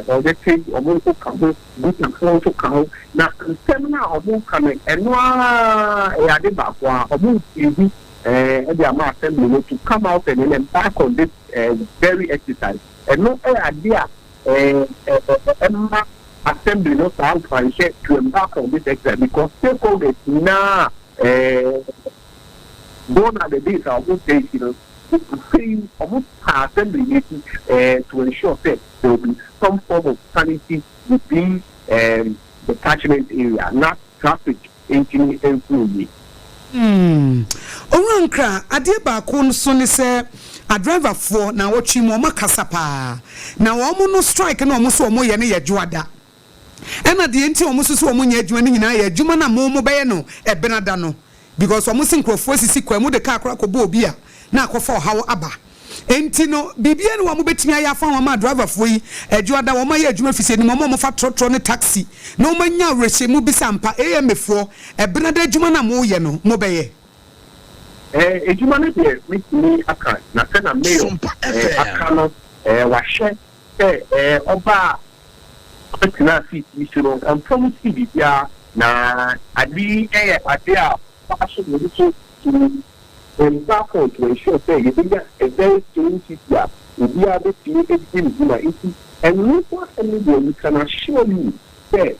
ɔde te wɔn nso ka ho, gutafoɔ nso ka ho. Na nsɛm no a wɔn ka no, ɛno ara ɛyɛ ade baako a wɔn ehu ɛde ama assembly no to come out and then embark on this very exercise. Ɛno ɛyɛ ade a ɛma assembly no saa nkuranhyɛ to embark on this exercise because stakeholders nyinaa gone are the days a wɔn pɛ yi no, afei wɔn pa assembly n'akyi to ensure say there will be some form of sanity within the catchment area na traffic ntumi mflow yie. Owura Nkra, adeɛ baako nso ne sɛ adriverfoɔ na wɔtwe mu, wɔn akasa paa na wɔn no strike na wɔn nso wɔn yɛ no yɛ Dwoada. Ɛna deɛ nti wɔn nso so wɔn nyɛ adwuma no nyinaa yɛ adwuma na mo bɛyɛ no Ɛbenada no, because wɔn si nkurɔfoɔ sisi kwan mu de kaa koraa kɔbɔ obi a na akɔfa ɔhaw aba. Nti no biribiara ne wɔn bɛtumi ayɛ afa wɔn a driverfoɔ yi Adwoada wɔn ayɛ adwuma fisi anim, wɔn a wɔfa trɔtrɔ ne taxi na wɔn anya awerɛhyɛmu bi sɛ ampa AMA foɔ, Ɛbenada adwuma no a moyɛ no mobɛyɛ. Edwuma no deɛ, metumi aka na sɛ na mayor aka no, wahyɛ sɛ ɔbaa ɔbɛtena seat yi so no, ɔmfa si biribiara na ade yi yɛ ade a ɔaso ne so to embark on to ensure sɛ yɛbɛnya a very clean city a obiara bɛtumi adi ne dwuma. Nti ɛno nso asɛm no deɛ, we can assure you sɛ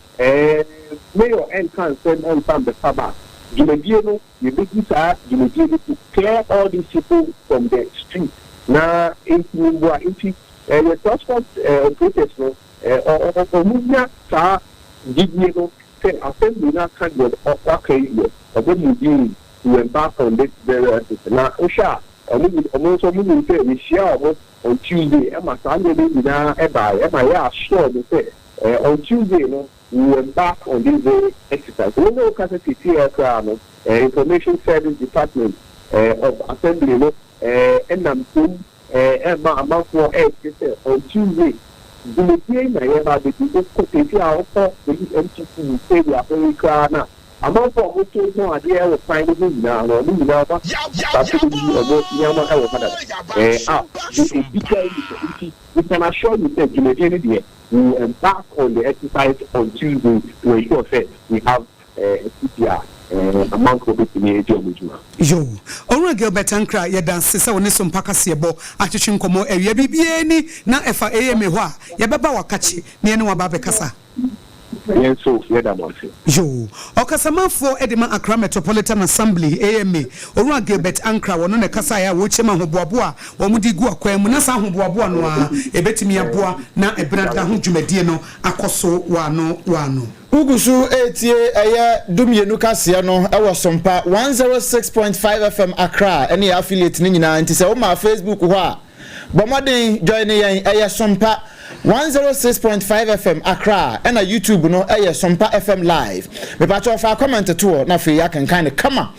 mayor ɛnka nsɛm ɛnfa mbɛfa ba dwumadie no, yɛbɛdi saa dwumadie no to clear all these people from the street na ntumi mboa. Nti yɛ transport operators no, ɔmo nya saa gyidie no sɛ assembly no aka deɛ ɔaka yi deɛ, ɔbɛ mu din to embark on this very exercise. Na wohwɛ a, ɔmo nso ɔmo nim sɛ yɛhyia ɔmo on Tuesday, ɛma saa nneɛma nyinaa ɛbaeɛ, ɛma yɛ assure mo sɛ on Tuesday no. we will embark on this very exercise. Me ne wo kasa seesei koraa no, Information Service Department of Assembly no nam kurom rema amanfoɔ rete sɛ on Tuesday dwumadie yi na yɛreba abɛdi. Wokɔ seesei a wokɔ police MTC area hɔ yi koraa no a, amanfoɔ a wɔtontɔn adeɛ wɔ kwan no ho nyinaa no, wɔn nyinaa wɔastate bɛyiyi wɔn nneɛma wɔ ha dada. A ebi koraa nni hɔ. Nti we can assure you sɛ dwumadie no deɛ, we will embark on the exercise on Tuesday to ensure sɛ we have afidie a amanfoɔ bɛtumi adi wɔn dwuma. Yo. Owura Gilbert Ankrah, yɛda ase sɛ wo ne Sompa Kaseɛbɔ atwetwe nkɔmmɔ awia. Biribiara ni na ɛfa AMA hɔ a, yɛbɛba wo akakye na yɛne wo aba abɛkasa. Yɛn nso yɛda mo ase. Yo. Ɔkasamafoɔ de ma Accra Metropolitan Assembly, AMA, Owura Gilbert Ankrah, ɔno na ɛkasaeɛ a wɔrekyɛm ahoboaboa a wɔde regu akwan mu na saa ahoboaboa no ara ɛbɛtumi aboa na ɛbenada ho dwumadie no akɔ so waano waano. Wogu so retie ɛyɛ dumienu kaseɛ no wɔ Sompa 106.5 FM Accra ne yɛn affiliate no nyinaa nti sɛ womaa Facebook hɔ a bɔ mmɔden joine yɛn ɛyɛ Sompa 106.5 FM Accra ɛna YouTube no ɛyɛ Sompa FM Live. Mepakyɛw fa comment to hɔ na afei yɛakenkan no kama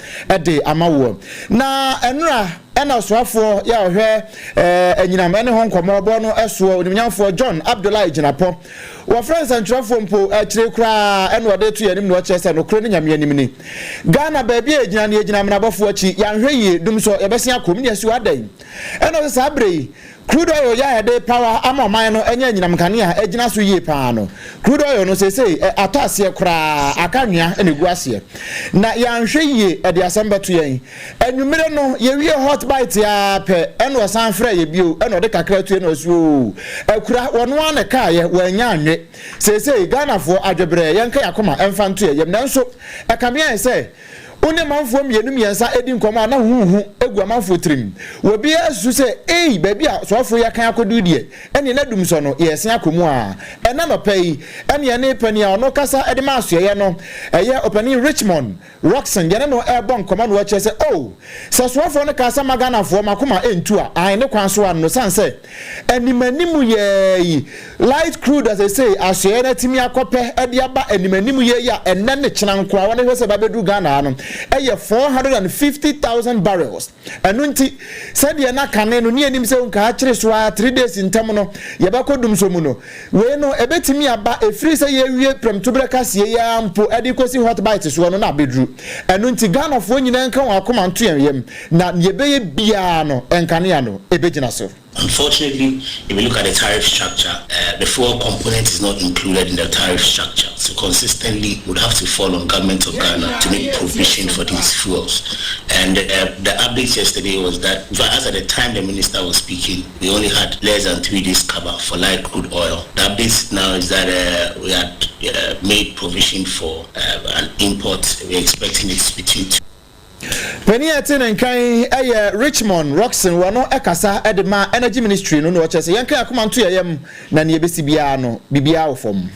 de ama woɔ. Na ɛnora ɛna ɔsoafoɔ yɛ a ɔhwɛ anyinam ɛne ho nkɔmmɔbɔ no soɔ Onimnyamfoɔ John Abdullahi Jinapɔ Wɔfrɛ nsɛntwerɛfoɔ mpo akyire koraa ɛna ɔde to yɛn anim na ɔkyerɛ sɛ nokorɛ ne Nyame anim ni. Ghana baabi a yɛgyina no yɛgyina amenabɔfoɔ akyi, yɛanhwɛ yie, dumsɔ, yɛbɛsen akɔ mu ne yɛasi hɔ adɛn? Ɛna ɔsɛ saa berɛ yi crude oil yɛ a yɛde power ama ɔman no anya anyinam nkanea a agyina so yie paa no, crude oil no seesei atɔ aseɛ koraa, aka anwea na ɛgu aseɛ. Na yɛanhwɛ yie ɛde asɛm bɛto yɛn. Anwummere no, yɛwiee hot bite ara pɛ ɛna ɔsan frɛɛ yɛ bio ɛna ɔde kakra tue na ɔse oo akura, wɔno ara na ɛkaeɛ, wannya anwe. Seesei Ghanafoɔ adwebrɛɛ, yɛnka yɛn akoma mfa nto yɛn yam. Nanso ɛkame ayɛ sɛ wo ne manfoɔ mmienu mmiɛnsa di nkɔmmɔ a na huhuhu gu amanfoɔ tirim. Obiara susu sɛ ei baabi a soafoɔ yi akan akɔduru deɛ, ɛneɛ na dumsɔ no yɛresen akɔ mu ara. Ɛnnɛ anɔpa yi ɛne yɛne panin a ɔno kasa de ma asoɛeɛ no, ɛyɛ ɔpanin Richmond Rockson, yɛne no rebɔ nkɔmmɔ na ɔkyerɛ sɛ, Oh, sɛ soafoɔ no kaa sɛ ma Ghanafoɔ m'akoma ntu a, ae, ne kwan so ara no, sane sɛ animanim yɛɛ yi, light crude a seesei asoɛeɛ no atumi akɔpɛ de aba animanim yɛɛ yi a ɛnnɛ ne kyena nko ara wɔhwɛ sɛ ɛba bɛduru Ghana ha no, ɛyɛ 450,000 barrels. Ɛno nti, sɛdeɛ na kane no ne yɛnim sɛ nka akyere so ara 3 days ntam no yɛbɛkɔ dumsɔ mu no, wei no ɛbɛtumi aba ɛfiri sɛ yɛawie prɛmtoberɛ kaseɛ yi ara mpo de rekɔsi hot bite soɔ no na abɛduru. Ɛno nti Ghanafoɔ nyinaa nka wɔn akoma nto yɛn yam na deɛ yɛbɛyɛ biara no nkanea no ɛbɛgyina so. Unfortunately, if you look at the tariff structure, the fuel component is not included in the tariff structure. So consistently, would have to fall on government of Ghana to make provision for these fuels. And the update yesterday was that, as at the time the minister was speaking, we only had less than 3 days cover for light crude oil. The update now is that we had made provision for an import. We're expecting it between 2 Panin a ɛte ne nkan yɛ Richmond Rockson, wɔno kasa de ma Energy Ministry no na ɔkyerɛ sɛ yɛnka yɛn akoma nto yɛn yam na nea ɛbɛsi biara no biribiara wɔ fam.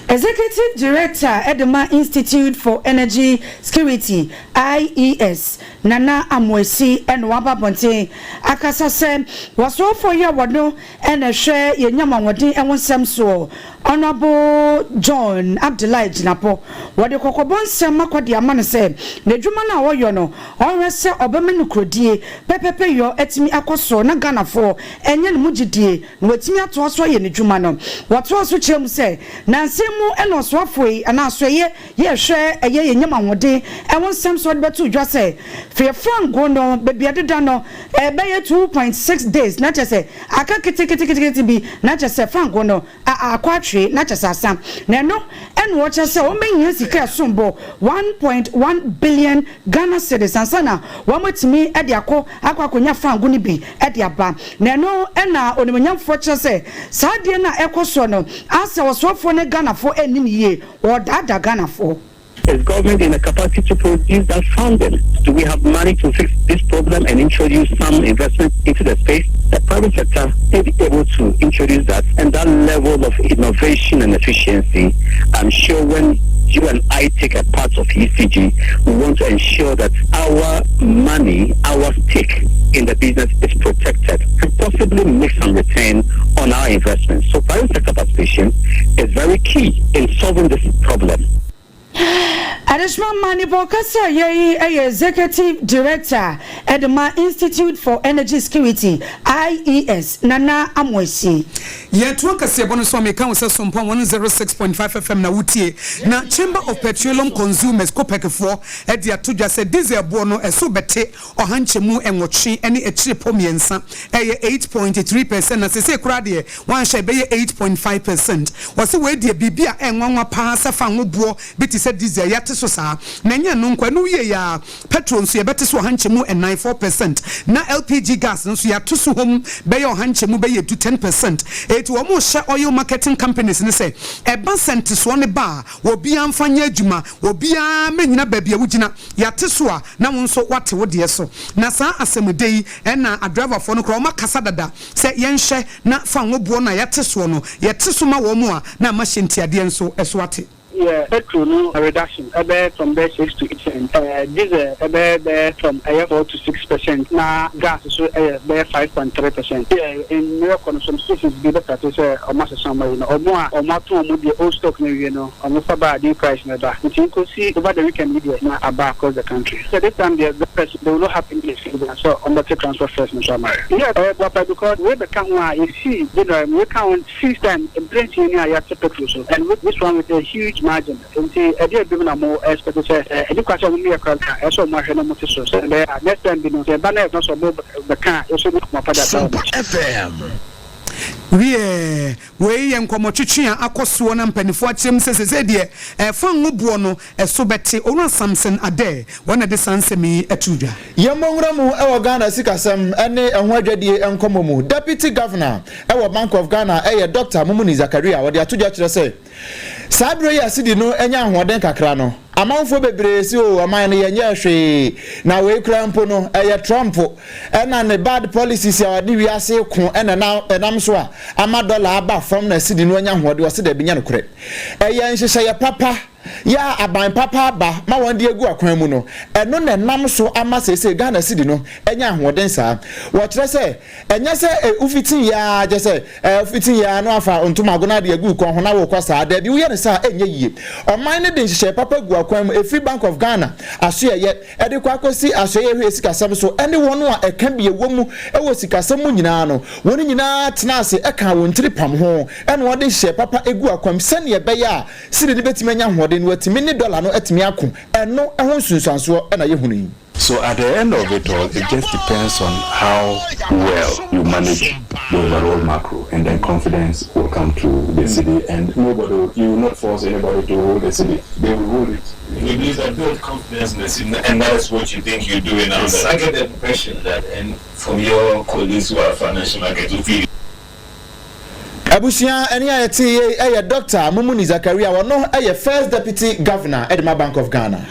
Executive Director de ma Institute for Energy Security, IES, Nana Amoasi na waba abɔnten akasa sɛ wɔsoafoɔ yi a wɔno na ɛhwɛ yɛn nyam ahoɔden ho nsɛm soɔ, Honourable John Abdulai Jinapor. Wɔde kɔkɔbɔ nsɛm akɔ de ama no sɛ n'adwuma no a ɔyɔ no, ɔnhwɛ sɛ ɔbɛma nokorɛdie, pɛpɛpɛyɔ atumi akɔ so na Ghanafoɔ anya ne mu gyedie na watumi atoa so ayɛ n'adwuma no. Wɔtoaa so kyerɛɛ mu sɛ, nnansa yi mu na ɔsoafoɔ yi anaa asoɛeɛ yi a ɛhwɛ ɛyɛ yɛn nyam ahoɔden ho nsɛm so de bɛtoo dwa sɛ, Fie fangoo no, baabi a ɛdeda no, ɛbɛyɛ 2.6 days, na kyerɛ sɛ aka keteketekete bi, na kyerɛ sɛ fangoo no akɔ atwee, na kyerɛ sɛ asa. Na ɛno na wɔkyerɛ sɛ wɔbɛhia sika a ɛsom bo 1.1 billion Ghana cedis ansa na wɔatumi de akɔ akɔ akɔnya fango no bi de aba. Na ɛno na onimuonyamfoɔ kyerɛ sɛ saa adeɛ no a ɛrekɔ soɔ no, asɛ ɔsoafoɔ ne Ghanafoɔ nni no yie, wɔredaadaa Ghanafoɔ. Is government in the capacity to produce that funding? Do we have money to fix this problem and introduce some investment into the space? The private sector may be able to introduce that, and that level of innovation and efficiency, I'm sure when you and I take a part of ECG, we want to ensure that our money, our stake in the business is protected. possibly make some return on our investments. So private sector participation is very key in solving this problem. Adesima Amanebɔ kasa a yɛyi yɛ Executive Director de ma Institute for Energy Security, IES, Nana Amoasi. Yɛtoa kaseɛbɔ no so a, meka wo sɛ Sompɔn 106.5 FM na wotie. Na Chamber of Petroleum Consumers, COPEC, foɔ de ato dwa sɛ diesel boɔ no ɛso bɛte ɔha nkyɛmu nwɔtwe ne akyirepɔ mmiɛnsa, ɛyɛ 8.3 percent, na seesei koraa deɛ wɔanhwɛ a ɛbɛyɛ 8.5 percent. Wɔse wei deɛ biribi a ɛnwanwa paa sɛ fa ngo boɔ bi te sɛ diesel yɛate so saa. Na ɛnyɛ ɛno nko, ɛno wieɛ ara petrol nso yɛbɛte so ɔha nkyɛmu nnan, 4 percent, na LPG gas no nso yɛato so hom bɛyɛ ɔha nkyɛmu bɛyɛ du, 10 percent. Enti wɔrehyɛ oil marketing companies no sɛ ɛba sɛ ntesoɔ no ba a, obiara mfa nyɛ adwuma, obiara mmɛnyina baabi a wogyina. Yɛate so a, na wo nso woate wo deɛ so. Na saa asɛmudɛ yi na adriverfoɔ no koraa wɔakasa dada sɛ yɛnhwɛ na fa ngo boɔ no a yɛate soɔ no, yɛte so ma wɔn a, na ama hyɛntiadeɛ nso so ate. Yɛ petrol no reduction ɛbɛyɛ from bɛyɛ 6 to 8 cent, diesel ɛbɛyɛ bɛyɛ from ɛyɛ 4 to 6% na gas nso ɛyɛ bɛyɛ 5.3%. Yɛ mmerɛ kɔ no some stations bi bɛ starte sɛ ɔmo asesa ɔmo ayi no, ɔmo a ɔmo ato ɔmo deɛ old stock no awie no, Ɔmo fa ba a new price no ba nti nkosi over the weekend yi deɛ na aba across the country sɛ this time deɛ drivers they will not have any excuse than sɛ ɔmo bɛte transport fares no so ama yɛ. Yes ɛyɛ boapa because wei bɛka ho a yɛsii January mu wei ka ho six time mprɛ nsia ni a yɛate petrol so and with this one with a huge margin nti ɛdeɛ biom na mo expect sɛ ɛni kwan sɛ ɔmo yɛ koraa nka ɛsɛ ɔmo ahwɛ na ɔmo te so sɛ ɛbɛyɛ a next time bi no sɛ ɛba na ɛno sɛ ɔmo bɛka a yɛso yɛnya akoma pa de ata ɔmo akyi. Wiɛ, wei yɛ nkɔmmɔtwetwe a akɔ soɔ na mpanimfoɔ akyerɛ mu sɛ seesei deɛ ɛfa ngo boɔ no so bɛte. Owura Samson Adair, wɔn na ɛde saa nsɛm yi too dwa. Yɛmmɔ nwura mu wɔ Ghana sikasɛm ne ɛho adwadie nkɔmmɔ mu. Deputy Governor wɔ Bank of Ghana yɛ Dɔkta Mumuni Zakaria. Ɔde ato dwa kyerɛ sɛ saa berɛ yi a cedi no anya ahoɔden kakra no, Amanfoɔ bebree se oo ɔman no yɛnyɛɛ hwee na wei koraa mpo no ɛyɛ Trump ɛna ne bad policies a ɔde wiase reko ɛna ɛnam so a ama dollar aba fam na cedi no anya ahoɔden. Ɔse daabi nyɛ nokorɛ. Ɛyɛ nhyehyɛeɛ papa yɛ a aban papa aba ma wɔn de agu akwan mu no ɛno na ɛnam so ama seesei Ghana cedi no anya ahoɔden saa. Wɔkyerɛ sɛ Ɛnyɛ sɛ wofiti yɛ ara, kyerɛ sɛ, wofiti yɛ ara na woafa ntomago no ade agu wo kɔn ho na worekɔ saa. Dabi, woyɛ no saa a, ɛnyɛ yie. Ɔman no de nhyehyɛe papa gu akwan mu, ɛfiri Bank of Ghana asoɛeɛ de kɔ akɔsi asoɛeɛ a ɛhwɛ sikasɛm so ne wɔn a ɛka bi wɔ mu wɔ sikasɛm mu nyinaa no, wɔn nyinaa tenaa ase kaa wɔn tiri pam ho na wɔde nhyehyɛe papa guu akwan mu sɛdeɛ ɛbɛyɛ a cedi no bɛtumi anya ahoɔden na watumi ne dɔla no atumi ako. Ɛno ho nsunsuansoɔ na yɛhunu yi. So at the end of it all, it just depends on how well you manage the overall macro, and then confidence will come to the cedi, and nobody will, you will not force anybody to hold the cedi, they will hold it. We believe that build confidence in the cedi, and that's what you think you're doing now. I get the impression that, and from your colleagues who are financial markets who feel. Abusua ɛne a yɛtee yei yɛ Dɔkta Mumuni Zakaria, ɔno yɛ First Deputy Governor de ma Bank of Ghana.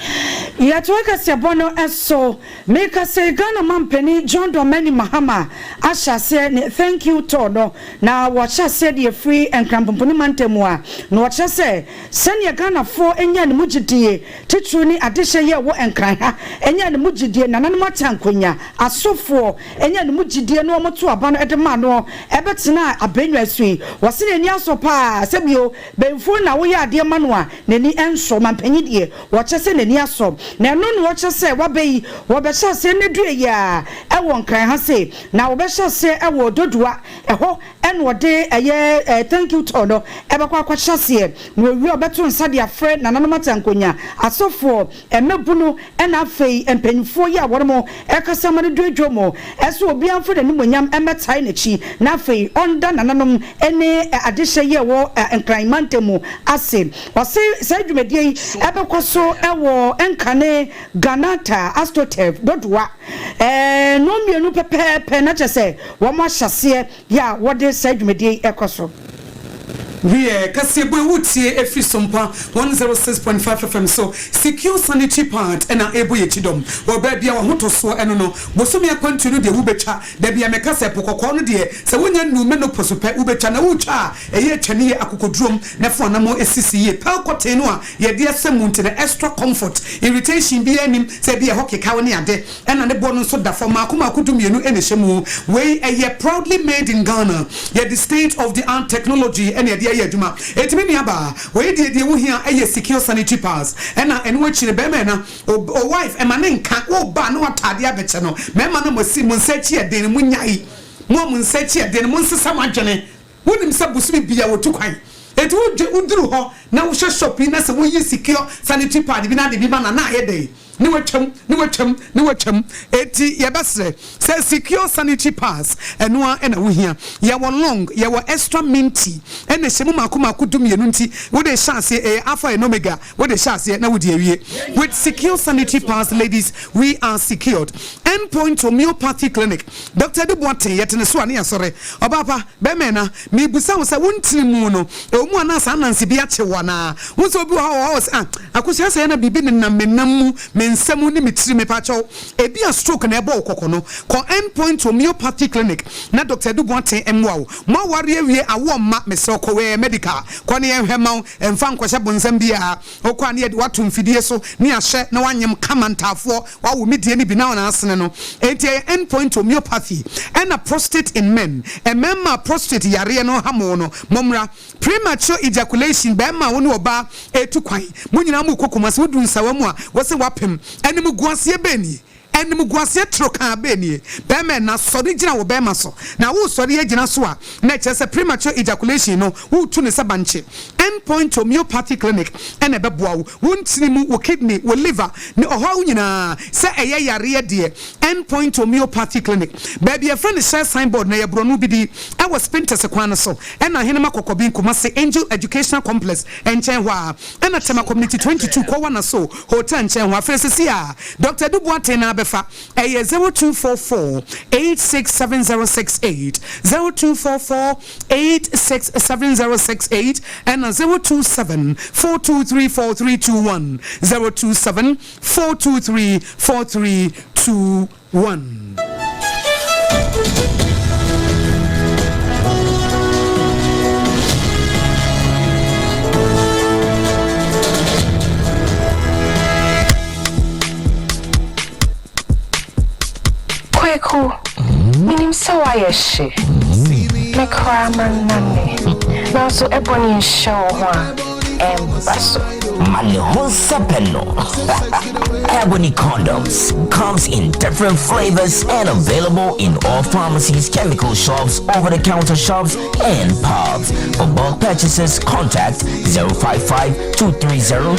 Yɛtoa kaseɛbɔ no so, meka se Ghana mampanin John Dramani Mahama ahyɛ aseɛ ne Thank You Tour no, na wɔahyɛ aseɛ de afiri Nkran Pomponi mantam mu a, na wɔkyerɛ sɛ sɛdeɛ Ghanafoɔ nyaa ne mu gyedie, titiriw ne adehyɛ yi a ɛwɔ Nkran ha nyaa ne mu gyedie, nananom atankonya, asofoɔ, Enya ne mu gyidie na wɔtoo aba no de maa no bɛtenaa abannwa so yi, wɔse n'ani asɔ paa sɛ bio bɛnfuo na woyɛ adeɛ ma no a n'ani nsɔ, mampanyin deɛ wɔkyɛ sɛ n'ani asɔ na ɛno na wɔkyerɛ sɛ waba yi wɔbɛhyɛ aseɛ nnɛ dua yi ara ɛwɔ Nkran ha sei na wɔbɛhyɛ aseɛ ɛwɔ Dodowa ɛhɔ ɛna ɔde ɛyɛ thank you tour no ɛbɛkɔ akɔhyɛ aseɛ na wɔwie a ɔbɛto nsa de afrɛ nananom atankonya asɔfoɔ Mmabunu na afei mpanyimfoɔ yi a wɔnom rekasa ma no duadua mu sɛ obiara mfa n'animuonyam mmɛtae n'akyi na afei ɔnda nananom ne adehyɛ yi a ɛwɔ Nkran mantam mu ase. Ɔse saa dwumadie yi bɛkɔ so wɔ Nkane Ghanata Astroturf Dodowa nnɔnmienu pɛpɛɛpɛ na kyerɛ sɛ wɔn ahyɛaseɛ yɛ a wɔde saa dwumadie yi rekɔ so. Wiɛ, kaseɛbɔ yi wotie ɛfiri Sompa 106.5 FM so, Secure Sanitary Pad na ɛrebɔ yɛn kyidɔm wɔ baabi a w'ahotɔsoɔ ɛno no. Bosome akwantuo no deɛ wobɛtwa, dabi a meka sɛ po kɔkɔɔ no deɛ sɛ wonya nnuu menopause pɛ wobɛtwa, na wotwa a ɛyɛ atwa ne yie akokodurom na fa w'anammɔn sisi yie. Pearl cotton no a yɛde asɛ mu nti no extra comfort, irritation biara nnim sɛ ebia ɛhɔ keka wo ne ade. Ɛna ne boɔ no nso da fam, maako maako dumienu na ɛhyɛ mu. Wei ɛyɛ proudly made in Ghana, yɛde state of the art technology na yɛde ayɛ adwuma. Enti me nua baa, wei deɛ deɛ wohia ɛyɛ secure sanitary pads, ɛna ɛno akyi no bɛrima ɛna o wife ɛma ne nka, wo ba na watɔ adeɛ abɛkyɛ no, mmarima no mo asi mo nsa akyi ɛden no monyae, mo a mo nsa akyi ɛden no monsesa mo adwene. Wonim sɛ bosome bia wɔtu kwan, enti woduru hɔ na wohwɛ shop yi na sɛ woyi secure sanitary pad bi na ade bi ma no a na ayɛ dɛn? Ne watwam, ne watwam, ne watwam. Enti yɛbɛsrɛ sɛ secure sanitary pads, ɛno ara na wohia. Yɛwɔ long, yɛwɔ extra minty, ɛna ɛhyɛ mu mmaako mmaako dumienu nti wode hyɛ aseɛ, ɛyɛ alpha and omega, wode hyɛ aseɛ na wode awie. With secure sanitary pads ladies, we are secured. End Point Homeopathy Clinic, Doctor Adu Boateng, yɛte ne so a ne yɛasɔre. Ɔbaa pa, bɛrima ɛna, merebisa wo sɛ wo ntini mu no, ɛwɔ mu anaa saa ananse bi akye wo anaa? Wohu sɛ obi wɔ hɔ a ɔwɔ hɔ a ɔse ah, Akosua sɛɛ na biribi nenam me nam mu, me nsa mu ne me tiri, mepakyɛw, ebia stroke na ɛbɔ wo kɔkɔ no, kɔ End Point Homeopathy Clinic na Doctor Adu Boateng mmoa wo. Moaware awie, awoɔ mma, mesrɛ wo kɔ wɛɛ medical, kɔ na yɛnhwɛ mma wo, mfa nkɔhyɛ bonsam biara, wokɔ a na yɛde wo ato mfidie so ne yɛahyɛ na woanyem kama ntaafoɔ, woawo me deɛ no bi na na asene no. Enti ɛyɛ End Point Homeopathy ɛna Prostate in Men, mmarima a prostate yareɛ no ha mo no, mommra. Premature ejaculation, bɛɛma a wo ne ɔbaa retu kwan, mo nyinaa mo rekɔ Kumasi, wo duru nsawa mu a, wo se wapem. Animguaseɛ bɛn nie? Animguaseɛ torokaa bɛn nie? Bɛɛma ɛna, sɔre gyina wo bɛɛma so. Na wo resɔre agyina so a, na ɛkyerɛ sɛ premature ejaculation no, wo retu no sɛ bankye. End Point Homeopathy Clinic na ɛbɛboa wo. Wo ntini mu, wo kidney, wo liver, ne ɔhaw nyinaa, sɛ ɛyɛ yareɛ deɛ, End Point Homeopathy Clinic. Baabi a yɛfrɛ no Shell Signboard no, ɛyɛ borɔno bi din, ɛwɔ Spintex kwan no so. Ɛna Ahenema Kɔkɔben Kumasi Angel Educational Complex nkyɛn hɔ ara, ɛna Tema Community 22 Kɔwa Naso Hotel nkyɛn hɔ. Afei sesei a Doctor Adu Boateng na abɛfa, ɛyɛ 0244 867068, 0244 867068, ɛna 027 423 4321, 027 423 4321. Kweku, minim sɛ woayɛ hye. Me koraa mannane. Nanso ɛbɔne nhyɛ wo ho a, ɛmba so. Ma ne ho nsɛpɛ no. Ebony condoms comes in different flavors and available in all pharmacies, chemical shops, over-the-counter shops, and pubs. For bulk purchases, contact 055 230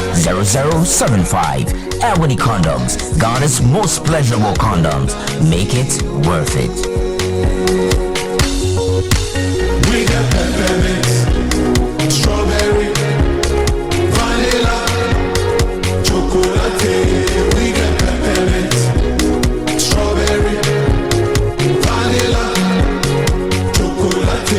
0075. Ebony condoms, Ghana's most pleasurable condoms. Make it worth it. We got peppermint, strawberry, vanilla, chocolate. We got peppermint, strawberry, vanilla, chocolate.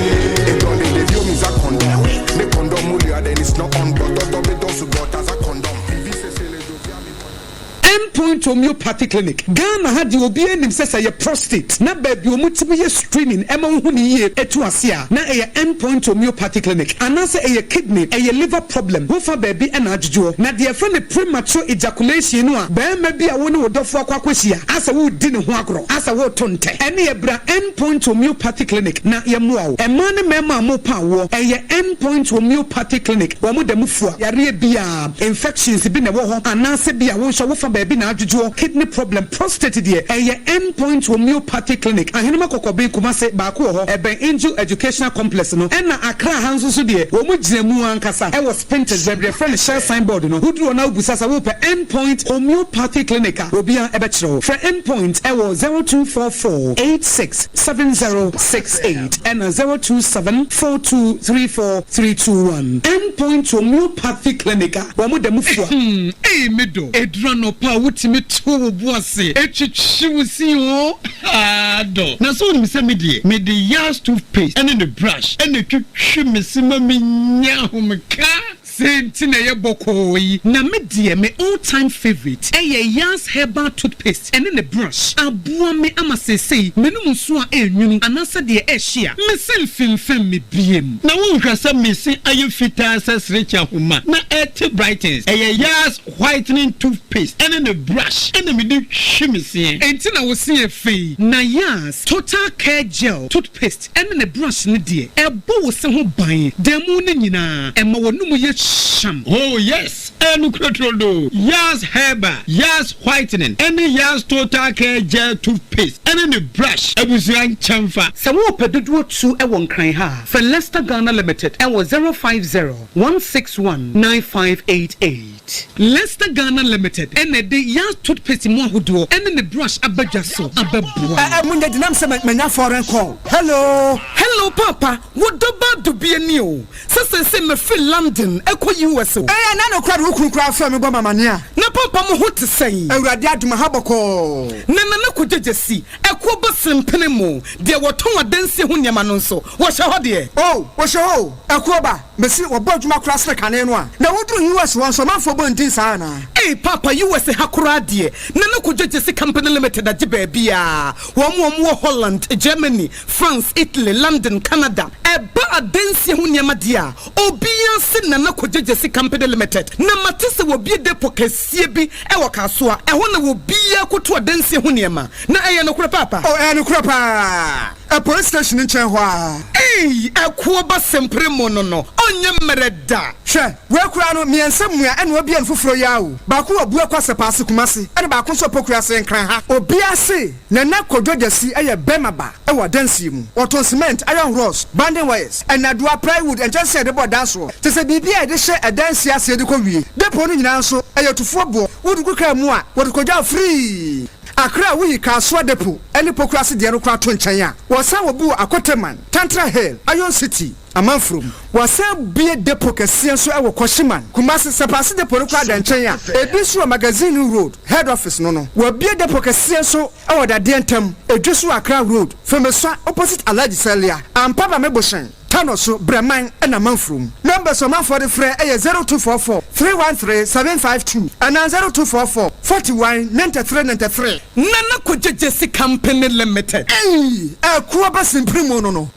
End Point Homeopathy Clinic, Ghana ha deɛ obiara nim sɛ sɛ ɛyɛ prostate na baabi a wɔtumi yɛ screening ma wohu no yie tu ase a, na ɛyɛ End Point Homeopathy Clinic. Anaasɛ ɛyɛ kidney, ɛyɛ liver problem, wofa baabi na adwodwoɔ. Na deɛ yɛfrɛ no premature ejaculation no a barima bi a wo ne wo dɔfoɔ akɔ akɔhyia asɛ woredi ne ho agorɔ, asɛ woreto ntɛ, ɛneɛ bra End Point Homeopathy Clinic na yɛmmoa wo. Mmaa ne mmarima a morepa awoɔ, ɛyɛ End Point Homeopathy Clinic, wɔn da mu fua yareɛ biara. Infections bi na ɛwɔ hɔ anaasɛ bi a wo nso wofa baabi na adwodwoɔ, kidney problem, prostate deɛ ɛyɛ End Point Homeopathy Clinic, Ahenema Kɔkɔben, Kumasi, baako wɔ hɔ, ɛbɛn Angel Educational Complex no, ɛna Accra ha nso so deɛ wɔn gyina mu ankasa ɛwɔ Spintex baabi yɛfrɛ no Shell sign board no, woduru hɔ na wobisa sɛ wopɛ End Point Homeopathy Clinic a, obiara ɛbɛkyerɛ wo. Frɛ End Point ɛwɔ 0244 86 7068 ɛna 027 4234 321. End Point Homeopathy Clinic a wɔn da mu fua. Hmm, ei me dɔ, ɛduru anɔpa a wotumi. Woto wo bo ase twitwi wo se oo, haa dɔ. Na sɛ wonim sɛ me deɛ, mede Yaz toothpaste ne ne brush na ɛtwitwi me se ma menya ahomeka. Sei nti na ɛyɛ bɔkɔɔ yi. Na me deɛ me all time favourite ɛyɛ Yaz herbal toothpaste ɛne ne brush. Aboa me ama seesei m'anum nso a ɛrenwunu anaasɛ deɛ ɛrehye a, me se mfemfam me biem. Na wonhwɛ sɛ me se ayɛ fitaa sɛ serekye ahoma na ɛrete brightens. Ɛyɛ Yaz whitening toothpaste ɛne ne brush ɛna mede twi me seɛ. Enti na wo se yɛ fɛ yi. Na Yaz total care gel toothpaste ɛne ne brush no deɛ, ɛbɔ wo se ho ban da mu no nyinaa, ɛma w'anum yɛ hyam. Oh yes, ɛyɛ nokorɛ turodoo. Yaz Herbal, Yaz Whitening ɛne Yaz Total Care Gel Toothpaste ɛne ne brush abusua nkyɛnfa. Sɛ worepɛ dodoɔ tu wɔ Nkran ha a, frɛ Lester Ghana Limited wɔ 050 161 9588. Lester Ghana Limited na ɛde Yaz Toothpaste mu ahodoɔ ne ne brush aba dwa so abɛboa. Ɛ ɛ munya dinam sɛ manya foreign call. Hello. Hello paapa, wo dɔ ba dubia ni o, sɛ seesei mafiri London kɔ US o. Ɛɛ na nokorɛ de wo kunu koraa frɛ me bɔ me amaneɛ a. Na paapa mo ho te sɛn? Awurade adom aha bɔkɔɔ. Na Nana Kogyegyesi, ɛkoɔ ba sempene mo, deɛ wɔtɔn adansie ho nneɛma no nso, wɔhyɛ hɔ deɛ? Oh, wɔhyɛ hɔ o, ɛkoɔ ba. Mese wɔbɔ adwuma koraa sene kane no a. Na woduru US hɔ nso ɔmanfoɔ bɔ ndin saa anaa? Ei paapa US ha koraa deɛ Nana Kojo Gyasi Company Limited agye baabiaa, wɔn a wɔwɔ Holland, Germany, France, Italy, London, Canada. Ɛba adansie ho nneɛma deɛ a, obiaa se Nana Kojo Gyasi Company Limited. Na mate sɛ wɔbue depot kɛseɛ bi wɔ Kasoa, ɛhɔ na obiaa kɔtu adansie ho nneɛma. Na ɛyɛ nokorɛ paapa? Oh ɛyɛ nokorɛ paa. Ɛ police station no nkyɛn hɔ ara. Eii ɛkoɔ ba sempere mo no no ɔnyɛ mmerɛ da. Hwɛ, wei koraa no, miɛnsa mua ɛna wabue no foforɔ yi ara o. Baako wɔ Buakwa Sɛpaase Kumasi ɛna baako nso wɔ Pokuase Nkran ha. Obiara se Nana Kwadwo Gyasi yɛ bɛrima ba wɔ adansie mu. Ɔtɔn cement, iron rods, banding wires, nnadewa, plywood, nkyɛnsee a yɛde bɔ dan soɔ, kyerɛ sɛ biribiara a yɛde hyɛ adansie aseɛ de kɔ wie. Depot no nyinaa nso, ɛyɛ tufoɔ boɔ. Wode gu kaa mu a, wɔde kɔgya wo free. Accra a woyi Kasoa Depot ne Pokuase deɛ no koraa to nkyɛn a, wɔsan wɔ bi wɔ Akoteman, Tantra Hill, Iron City, Amanfurom. Wɔasan abue depot kɛseɛ nso wɔ Kwashiman, Kumasi. Sɛpaase depot no koraa da nkyɛn a, ebi nso wɔ Magazine Road, Head Office no no. Wɔabue depot kɛseɛ nso wɔ Dadeɛ ntam, Edweso Accra Road, Femesua opposite Alhaji Salia, Ampaba Mebohyɛn. Tano so, Brɛman na Manfurom. Numbers a ɔmanfoɔ de frɛ yɛ 0244 313 752 anaa 0244 41 93 93. Nana Kwadwo Gyasi Company Limited. Eii ɛko aba simpiri mu no no.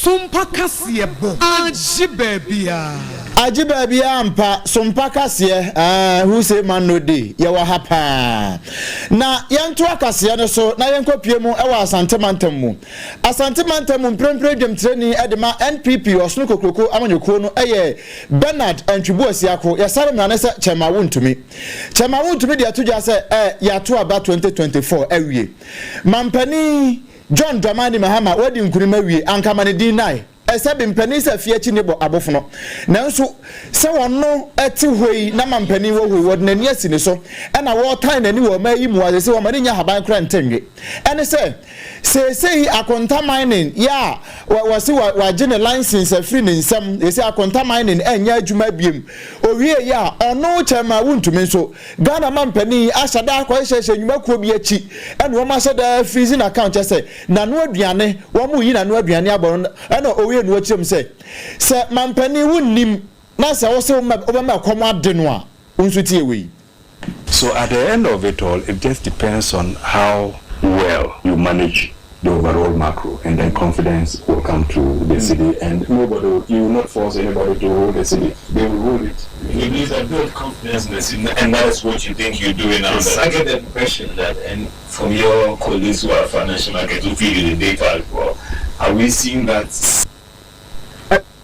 Sompa kaseɛ bɔ agye baabiaa. Agye baabiaa ampa, Sompa kaseɛ aah who say man no dey, yɛwɔ ha paa. Na yɛntoa kaseɛ no so na yɛnkɔ pie mu wɔ Asante mantam mu. Asante mantam mu mprempren dwamtirani de ma NPP Ɔsono Kokroko amanyɔkuo no yɛ Bernard Antwi Boasiako, yɛsare mmara no sɛ Kyɛma Wontumi. Kyɛma Wontumi de ato dwa sɛ ɛ yɛato aba 2024 awie. Mampanin John Dramani Mahama wadi nkunim awie, anka ma ne din nnae. Ɛsɛ mpanin sɛ afie akyi ne bɔ abofono. Nanso sɛ ɔno te hɔ yi na mampanin wɔ hɔ yi, wɔde n'ani asi ne so na wɔretan n'ani wɔ ɔman yi mu a, seesei wɔma no nnya ahaban koraa nte nwe. Ɛne sɛ, seesei Akonta Mining yɛ a wɔse wɔagye ne license afiri ne nsam, seesei Akonta Mining nyɛ adwuma biom. Ɔwieeɛ a, ɔno Chairman Wontumi nso, Ghana mampanin ahyɛ da akɔhyehyɛhyɛ nnwumakuo bi akyi na wɔahyɛ da freeze n'account, kyerɛ sɛ n'ano aduane, wɔreyi n'ano aduane abɔ no, ɛna ɔwie no ɔkyerɛ mu sɛ, sɛ mampanin wonnim na sɛ wose wobɛma ɛkɔm ade no a, wo nso tie wei. So at the end of it all, it just depends on how well you manage the overall macro, and then confidence will come to the cedi, and nobody will, you will not force anybody to hold the cedi, they will hold it. You need to build confidence in the cedi, and that is what you think you're doing now. I get the impression that, and from your colleagues who are financial markets who feed you the data as well, are we seeing that?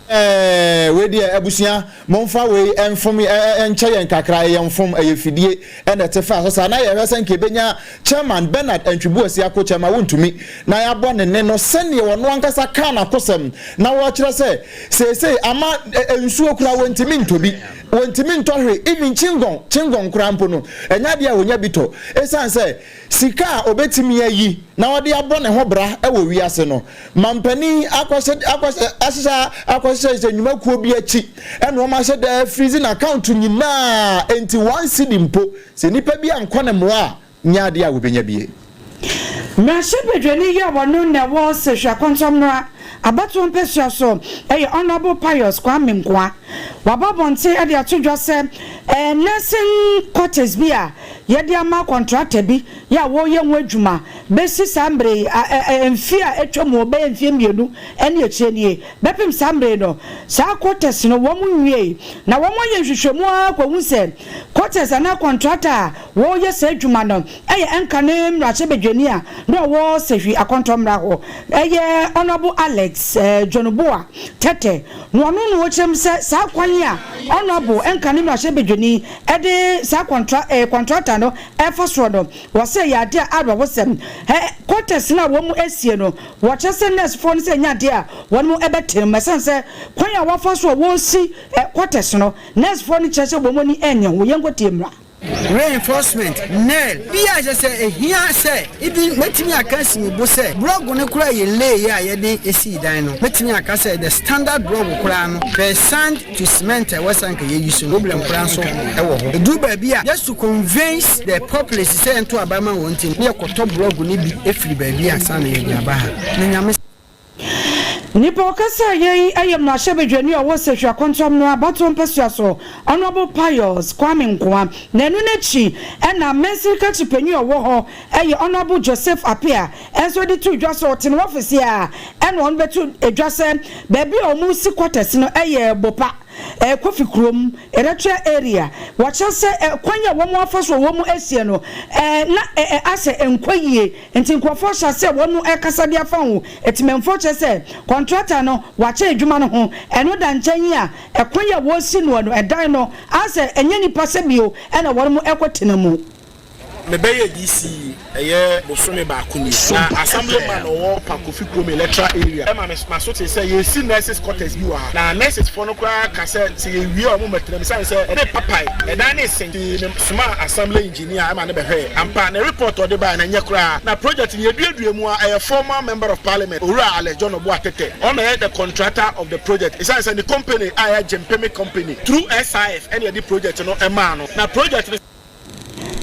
Ɛɛɛ wei deɛ abusua momfa wei mfom nkyɛ yɛn kakra ɛyɛ mfom ɛyɛ fidie ɛna ɛte faa so saa na yɛhwɛ sɛ nka yɛbɛnya chairman Bernard Antwi Boasiako chairman wontumi na yɛabɔ ne nne no sɛdeɛ ɔno ankasa kaa n'akosɛm na wɔkyerɛ sɛ seesei ama nsuo koraa wɔntumi ntɔ bi. Wɔntumi ntɔ hwee, even chingɔn, chingɔn koraa mpo no, ɛnyɛ adeɛ a wɔnya bi tɔ. Ɛsiane sɛ sika a ɔbɛtumi ayi na ɔde abɔ ne ho bra wɔ wiase no, mampanin akɔhyɛ, akɔhyɛ, ahyehyɛ, akɔhyehyɛ nnwumakuo bi akyi, ɛna wɔn ahyɛ da afirizi n'account nyinaa, enti one cedi mpo, sɛ nipa bi ankɔ ne mmoa a, nyɛ adeɛ a wɔbɛnya bie. Mmarahyɛbadwani yi a ɔno na ɛwɔ Sehwi Akɔntɔmmra abatoɔ mpasua so yɛ Honourable Pius Kwame Nkoah. Waba abɔnten de ato dwa sɛ nursing quarters bi a yɛde ama kɔntrata bi yɛ a wɔreyɛ ho adwuma bɛsi saa mmerɛ yi, mfeɛ a atwa mu bɛyɛ mfeɛ mmienu ne akyire nie. Bɛpem saa mmerɛ yi no, saa quarters no wɔn nwiei na wɔayɛ nhwehwɛmu ara kɔhu sɛ quarters anaa kɔntrata a Wɔreyɛ saa adwuma no yɛ ɛnkane mmarahyɛbadwani a na ɔwɔ Sehwi Akɔntɔmmra hɔ, ɛyɛ Honourable Alex John Boah Tetteh, na ɔno na ɔkyerɛ mu sɛ saa kwan yi a Honourable ɛnkane mmarahyɛbadwani de saa kɔntra kɔntrata no ɛrefa soɔ no, wɔsɛ ɛyɛ adeɛ a awerɛhosɛm. Quarters no a wɔn asie no, wɔkyerɛ sɛ nursefoɔ no sɛ ɛnyɛ adeɛ a wɔn bɛtena mu ɛsiane sɛ kwan a wɔafa so a wɔresi quarters no, nursefoɔ no kyerɛ sɛ wɔn ani nnye ho. Yɛnkɔtie mmra. Reinforcement, nail, bi a kyerɛ sɛ ehia sɛ even mɛtumi aka asi me bo sɛ brɔgo no koraa yɛ lay a yɛde sii dan no mɛtumi aka sɛ the standard brɔgo koraa no per sand to cement a ɛwɔ sɛ anka yɛ use no problem koraa nso wɔ hɔ. Ɛduru baabi a just to convince the populace sɛ yɛnto aba ma wɔn nti no na yɛkɔtɔ brɔgo no bi firi baabi ansa na yɛde aba ha na Nyame Nipa a ɔkasa yɛ yi yɛ mmarahyɛbadwani a ɔwɔ Sehwi Akɔntɔm no abatoɔ mpasua so, Honourable Pius Kwame Nkoah. Na ɛno n'akyi na mansini kakyi panyin a ɔwɔ hɔ yɛ Honourable Joseph Appiah nso de too dwa sɛ ɔte ne wɔfese a ɛna ɔno bɛto dwa sɛ baabi a wɔresi quarters no yɛ Bopa, Kofi kurom, Electoral area. Wɔkyerɛ sɛ kwan a wɔafa so a wɔasie no na asɛ ɛnkɔ yie. Nti nkurɔfoɔ hyɛ aseɛ wɔn rekasa de afa ho. Temanfoɔ kyerɛ sɛ kɔntrata no wakyɛ adwuma no ho. Ɛno da nkyɛn yi a, ɛkwan a wɔresi noɔ no, ɛdan no, asɛ ɛnyɛ nnipa sɛ bio na wɔn rekɔ tena mu. Me bɛyɛ DC ɛyɛ bosome baako nie na assembly man ɔwɔ pa Kofi kurom electoral area ɛma me maso tee sɛ yɛresi nurses quarters bi wɔ ha na nurses foɔ no koraa ka sɛ sɛ yɛwie a wɔn mmɛtena mu sane sɛ ɛde papae ɛdan no resen nti me somaa assembly engineer ɛma no bɛhwɛɛ ampa ne report a ɔde baeɛ no ɛnyɛ koraa na project no yɛduadua mu a ɛyɛ former member of parliament Owura Alex John Oboah Tetteh ɔno na ɛyɛ the contractor of the project ɛsiane sɛ ne company a ɛyɛ Gyempeme company through SIF ɛna yɛde project no ɛmaa no na project no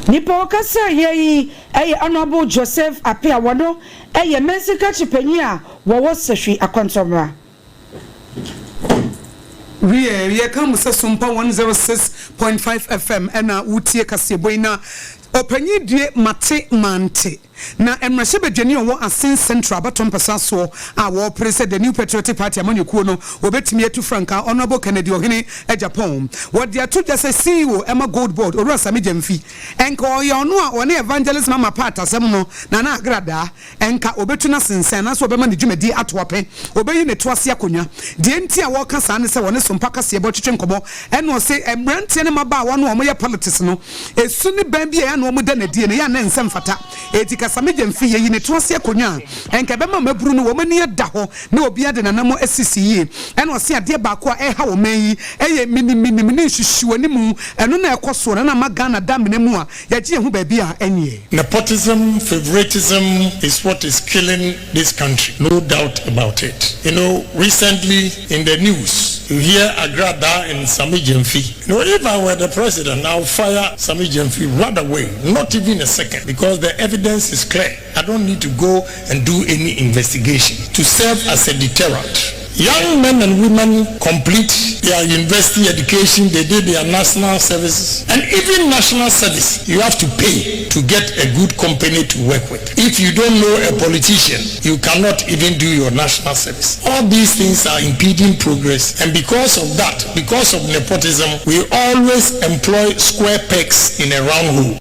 Nipa a ɔkasa yɛ yi yɛ Honourable Joseph Appiah wɔno yɛ Mansin Kakye panyin a wɔwɔ Sahwi Akɔntɔmmra. Wiɛ, yɛka mo sɛ Sompa 106.5 FM na wotie kaseɛbɔ yi na Ɔpanyin due mate mante na mmarahyɛbadwani a ɔwɔ Asin Central abatoɔ mpɛsoa soɔ a wɔrepere sɛ The New Patriotic Party amanyɔkuo no wɔbɛtumi atu frankaa Honourable Kennedy Ohene Agyapong. Wɔde ato dwa sɛ CEO ma Gold Board Owura Sammy Gyamfi nka ɔyɛ ɔno a ɔne Evangelist Mama Pat asɛm no Nana Agradaa Ɛnka obetu no asensɛn anaasɛ ɔbɛma ne dwumadi ato apɛ. Obeyi ne to ase akonnwa. Deɛ enti a wɔreka saa ne sɛ wɔne Sompa kaseɛbɔ twetwe nkɔmmɔ. Ɛna ɔse mmeranteɛ ne mmabaawa no a wɔyɛ politics no, esu ne ban bi a ɛyɛ a na wɔda no adie no, ɛyɛ a na ɛnsɛ mfata. Enti Kasamigya mfi yɛyi ne to ase akonnwa a, ɛnka ɛbɛma mmabunu no wɔn ani ada hɔ na obiara de n'anammɔn asisi yie. Ɛna ɔse adeɛ baako a ɛreha ɔman yi yɛ menimmenim ne nsusuanimu. Ɛno na ɛkɔ soɔ na na ama Ghana da amena mu a yɛagye yɛn ho baabi a ɛnyeɛ. Nepotism, favoritism is what is killing this country, no doubt about it. You know, recently in the news, you hear Agrada and Sammy Gyamfi. You know, if I were the president, I'll fire Sammy Gyamfi right away, not even a second, because the evidence is clear. I don't need to go and do any investigation to serve as a deterrent. Young men and women complete their university education, they did their national services, and even national service, you have to pay to get a good company to work with. If you don't know a politician, you cannot even do your national service. All these things are impeding progress, and because of that, because of nepotism, we always employ square pegs in a round hole.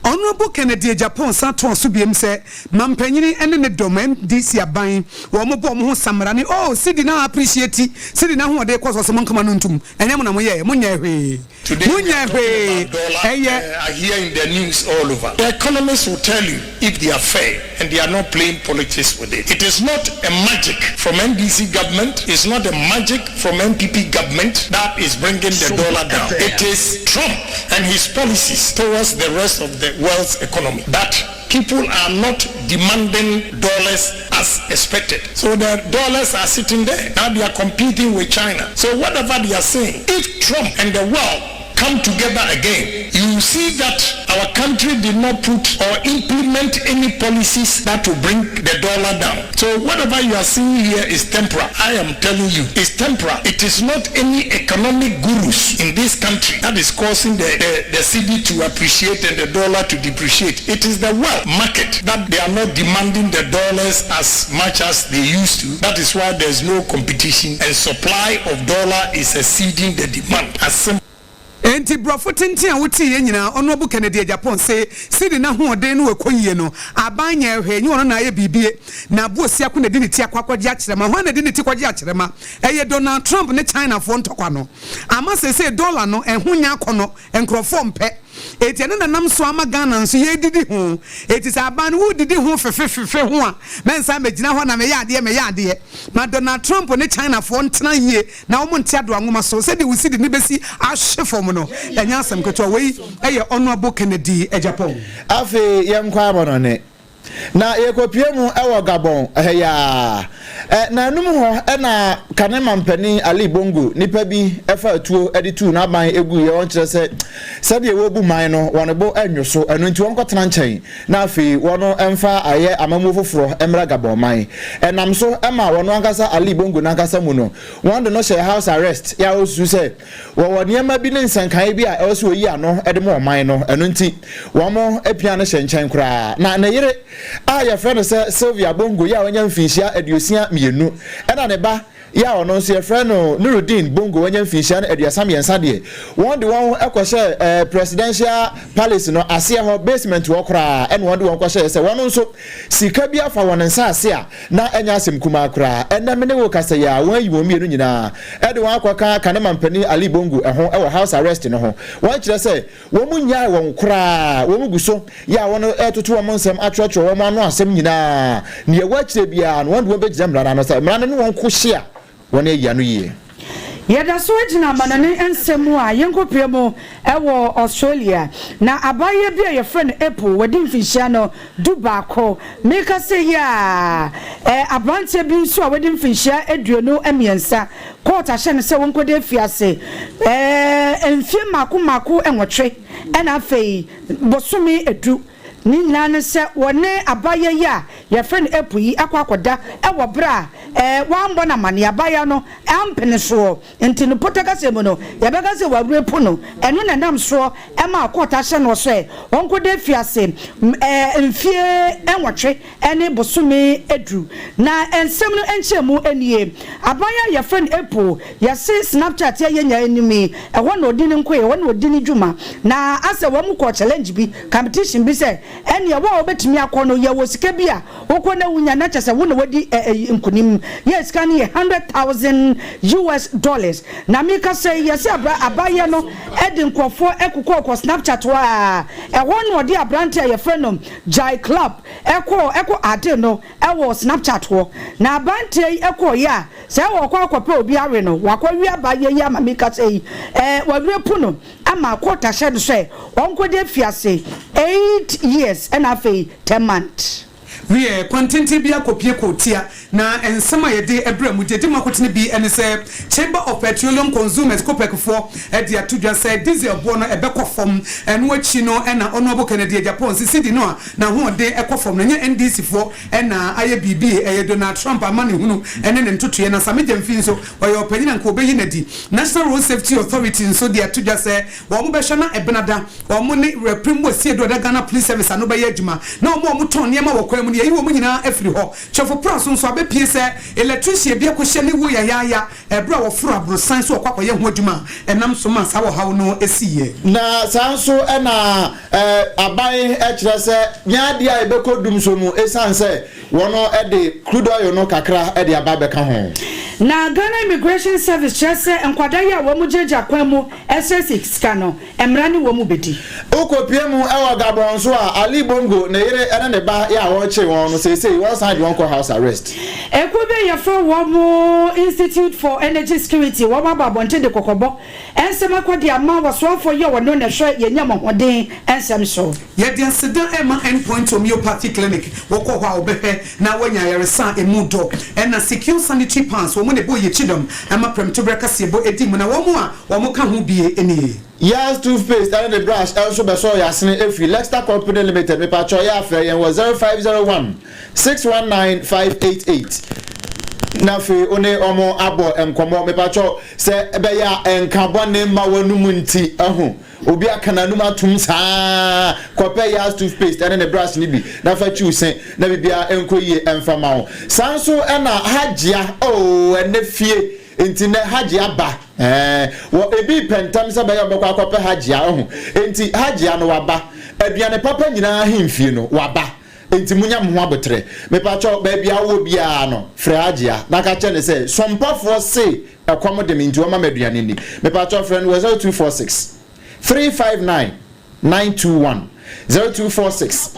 Honourable Kennedy Agyapong san toaa so biom sɛ, Mampanyini ne ne dɔm, NDC aban, wɔn bɔ wɔn ho samra ne oh cedi no appreciate, cedi no ahoɔden kɔ so, ɔse monkama no ntom, ɛnyɛ mo na moyɛɛ, monyɛɛ hwee, Today we are monyɛɛ talking hwee, about dollar, ɛyɛ. I hear in the news all over. The economists will tell you if they are fair and they are not playing politics with it. It is not a magic from NDC government, it's not a magic from NPP government that is bringing the dollar down. It is Trump and his policies towards the rest of the world's economy that people are not demanding dollars as expected. So the dollars are sitting there. Now they are competing with China. So whatever they are saying, if Trump and the world come together again, you see that our country did not put or implement any policies that will bring the dollar down. So whatever you are seeing here is temporal. I am telling you, it's temporal. It is not any economic gurus in this country that is causing the, the, the cedi to appreciate and the dollar to depreciate. It is the world market that they are not demanding the dollars as much as they used to. That is why there's no competition and supply of dollar is exceeding the demand. As simple Enti brɔfo tenten a woteeɛ nyinaa Honourable Kennedy Agyapong se cedi no ahoɔden no ɛkɔ yie no aban nyɛɛ hwee nyɛ ɔno na ayɛ biribie na aboɔ siako na ɛde ne ti akɔ akɔgye akyerɛma hwan na ɛde ne ti kɔgye akyerɛma ɛyɛ Donald Trump ne Chinafoɔ ntɔkwa no ama seesei dollar no ɛho nyɛ akɔnɔ nkurɔfoɔ mpɛ Enti ɛno na ɛnam so ama Ghana nso yɛredidi ho. Enti sɛ aban no woredidi ho fefefefe ho a, mɛnsan mɛgyina hɔ na meyɛ adeɛ meyɛ adeɛ. Ma Donald Trump ne Chinafoɔ ntena yie na wɔn nte adoa nwoma so. Sɛdeɛ wo cedi no bɛsi ahwe fam no, ɛnyɛ asɛm ketewa. Wei yɛ Honourable Kennedy Agyapong. Afei yɛnkɔ amannɔne. Na yɛkɔpue mu wɔ Gabon ha yi ara. Nnanum hɔ na kane mampanin Ali Bongo nipa bi faa tuo de tuu n'aban guiɛ. Wɔnkyerɛ sɛ sɛdeɛ wɔbu man no wɔn bo nnwo so, ɛno nti wɔnkɔtena nkyɛn na afei wɔn mfa ayɛ amammuo foforɔ mmra Gabon man. Ɛnam so ma wɔn ankasa Ali Bongo no ankasa mu no wɔde no hyɛɛ house arrest a wɔsusu sɛ Wɔwɔ nneɛma bi ne nsɛnkaeɛ bi a ɛwɔ sɛ wɔyi ano de ma ɔman no, ɛno nti wɔapia no hyɛ nkyɛn koraa. Na ne yere a wɔfrɛ no sɛ Sylvia Bongo yi a wanya mfinhyia 62 ɛna ne ba yi a ɔno nso wɔfrɛ no Nurudeen Bongo wanya mfinhyia no 33 deɛ, wɔde wɔn kɔhyɛɛ Presidential Palace no aseɛ hɔ, basement hɔ koraa ɛna wɔde wɔn kɔhyɛɛ sɛ wɔn nso sika bi afa wɔn nsaase a na ɛnyɛ asɛm kumaa koraa. Ɛnnɛ me ne wo rekasa yi ara, wɔayi wɔn mmienu nyinaa de wɔn akɔka kane mampanin Ali Bongo ho wɔ house arrest no ho. Wɔkyerɛ sɛ wɔn nnyae wɔn koraa, wɔn gu so yɛ a wɔretoto wɔn nsɛm atwerɛtwerɛ wɔn ano asɛm nyinaa. Nea ɛwɔ akyire biara no, wɔde wɔn bɛgyina mmara no ano sɛ mmara no ne wɔn ko hye a, wɔayi ano yie. Yɛda so gyina amanɔne nsɛm mu a yɛnkɔpue mu wɔ Australia. Na abaayewa bi a yɛfrɛ no April, wadi mfinhyia no dubaako. Merekasa yi a, aberanteɛ bi nso a wadi mfinhyia 23, kɔɔt ahyɛ no sɛ ɔnkɔda afiase mfeɛ mmaako mmaako nwɔtwe ɛna afei bosome du. Ne nyinaa ne sɛ wɔne abaayewa yi a yɛfrɛ no April yi akɔ akɔda wɔ berɛ a wammɔ no amaneɛ, abaayewa no ampene soɔ. Nti no pɔtɔ kasa mu no, yɛbɛka sɛ wɔarepu no. Ɛno na ɛnam soɔ maa kɔɔto ahyɛ no sɛ ɔnkɔda afiase mfeɛ nwɔtwe ne bosome du. Na nsɛm no nkyerɛmu nie, Aban a yɛfrɛ no Apple, yɛse Snapchat a yɛnya anim yi, ɛhɔ na ɔdi ne nkoeɛ, ɛhɔ na ɔdi ne dwuma. Na asɛ wɔn kɔɔ challenge bi, competition bi sɛ, ɛneɛ wo a wobɛtumi akɔ no, yɛwɔ sika bi a wokɔ na wonya na kyerɛ sɛ wo na wadi nkunim. Yɛ sika no yɛ 100,000 US dollars. Na mekasa yi, yɛse abra abayɛ no de nkurɔfoɔ kokɔɔkɔ Snapchat hɔ a, ɛhɔ na ɔde aberanteɛ a yɛfrɛ no Jai Club kɔɔ kɔ ade no wɔ Snapchat hɔ. Na aberanteɛ yi kɔeɛ a, sɛ ɔrekɔ akɔpɛ obi awe no, wakɔwe abayɛ yi ama mekasa yi, wawerɛ no ama court ahyɛ no sɛ ɔnkɔda afiase eight years ɛna afei ten months. Wiɛ, kwan tenten bi akɔpue kootia, na nsɛm a yɛde brɛ mu deɛ ɛdi mu akotene bi ne sɛ Chamber of Petroleum Consumers, COPEC, foɔ de ato dwa sɛ diesel boɔ no ɛbɛkɔ fam. Ɛno akyi no na Honourable Kennedy Agyapong se cedi no a n'ahoɔden kɔ fam no ɛnyɛ NDC foɔ na ayɛ biribi, ɛyɛ Donald Trump amanehunu ne ne ntotoeɛ. Na Sammy Gyamfi nso ɔyɛ ɔpanyin a anka ɔbɛyi no adi. National Road Safety Authority nso de ato dwa sɛ wɔbɛhwɛ na Ɛbenada wɔn ne Werɛpem wɔ Siedu a ɔda Ghana Police Service ano bɛyɛ adwuma na wɔn a wɔtɔn nneɛma wɔ kwan mu no yɛayi wɔn nyinaa afiri hɔ. Kyɛfo Pra so nso abɛ. abɛpue sɛ electrician bi akɔhyia ne wuo yayaaya ɛberɛ a wɔforo aborosan so ɔkɔ akɔyɛ ho adwuma a ɛnam so maa saa ɔhaw no siiɛ. Na saa nso na aban kyerɛ sɛ nyɛ adeɛ a ɛbɛkɔ dumsɔ mu ɛsiane sɛ wɔn de crude oil no kakra de aba abɛka ho. Na Ghana Immigration Service kyerɛ sɛ nkwadaa yi a wɔn gyinagyina kwan mu srɛ sika no, mmara ne wɔn bɛdi. Wokɔpue mu wɔ Gabon nso a, Ali Bongo, ne yere ne ne ba yɛ a wɔrekyere wɔn no, seesei wɔresan de wɔn kɔ house arrest. Ekuo bi a yɛfrɛ wɔn Institute for Energy Security, wɔn aba abɔnten de kɔkɔbɔ nsɛm akɔ de ama wɔsoafoɔ yi a wɔno na ɛhwɛ yɛn nyamɔhoden nsɛm so. Yɛde aseda rema End Point Homeopathy Clinic, wɔkɔ hɔ a wɔbɛhwɛ na woanya ayaresa a emu dɔ. Ɛna Secure Sanitary Pads, wɔn na ɛbɔɔ yɛn kyidɔm ma prɛmtoberɛ kaseɛbɔ dii mu, na wɔn a wɔka ho bie nie. Yaz toothpaste ɛne ne brush nso bɛsɔɔ yasene ɛfiri Lexta Company Limited mepakyɛw yɛ afrɛ yɛn wɔ 0501 619 588 na afei wo ne wɔn abɔ nkɔmmɔ mepakyɛw sɛ ɛbɛyɛ a nka bɔne mma w'anum nti ahu obi aka n'anum atom saa kɔpɛ Yaz toothpaste ɛne ne brush no bi na fa twiw se na biribiara nkɔ yie ɛmfa ma wo saa nso ɛna Hajia oh ɛnɛ fie Enti nnɛ Hajia ba ɛɛ wɔ ebi repɛ ntɛm sɛ ɛbɛyɛ ɔbɛkɔ akɔpɛ Hajia ɔho enti Hajia no waba aduane papa nyinaa ahemfie no waba enti monya mo ho aboterɛ mepakyɛw baabi a wowɔ biara no frɛ Hajia na ka kyerɛ no sɛ sompafoɔ se ɛkɔm de me nti ɔmma me aduane nni mepakyɛw frɛ no wɔ 0246 359 921 0246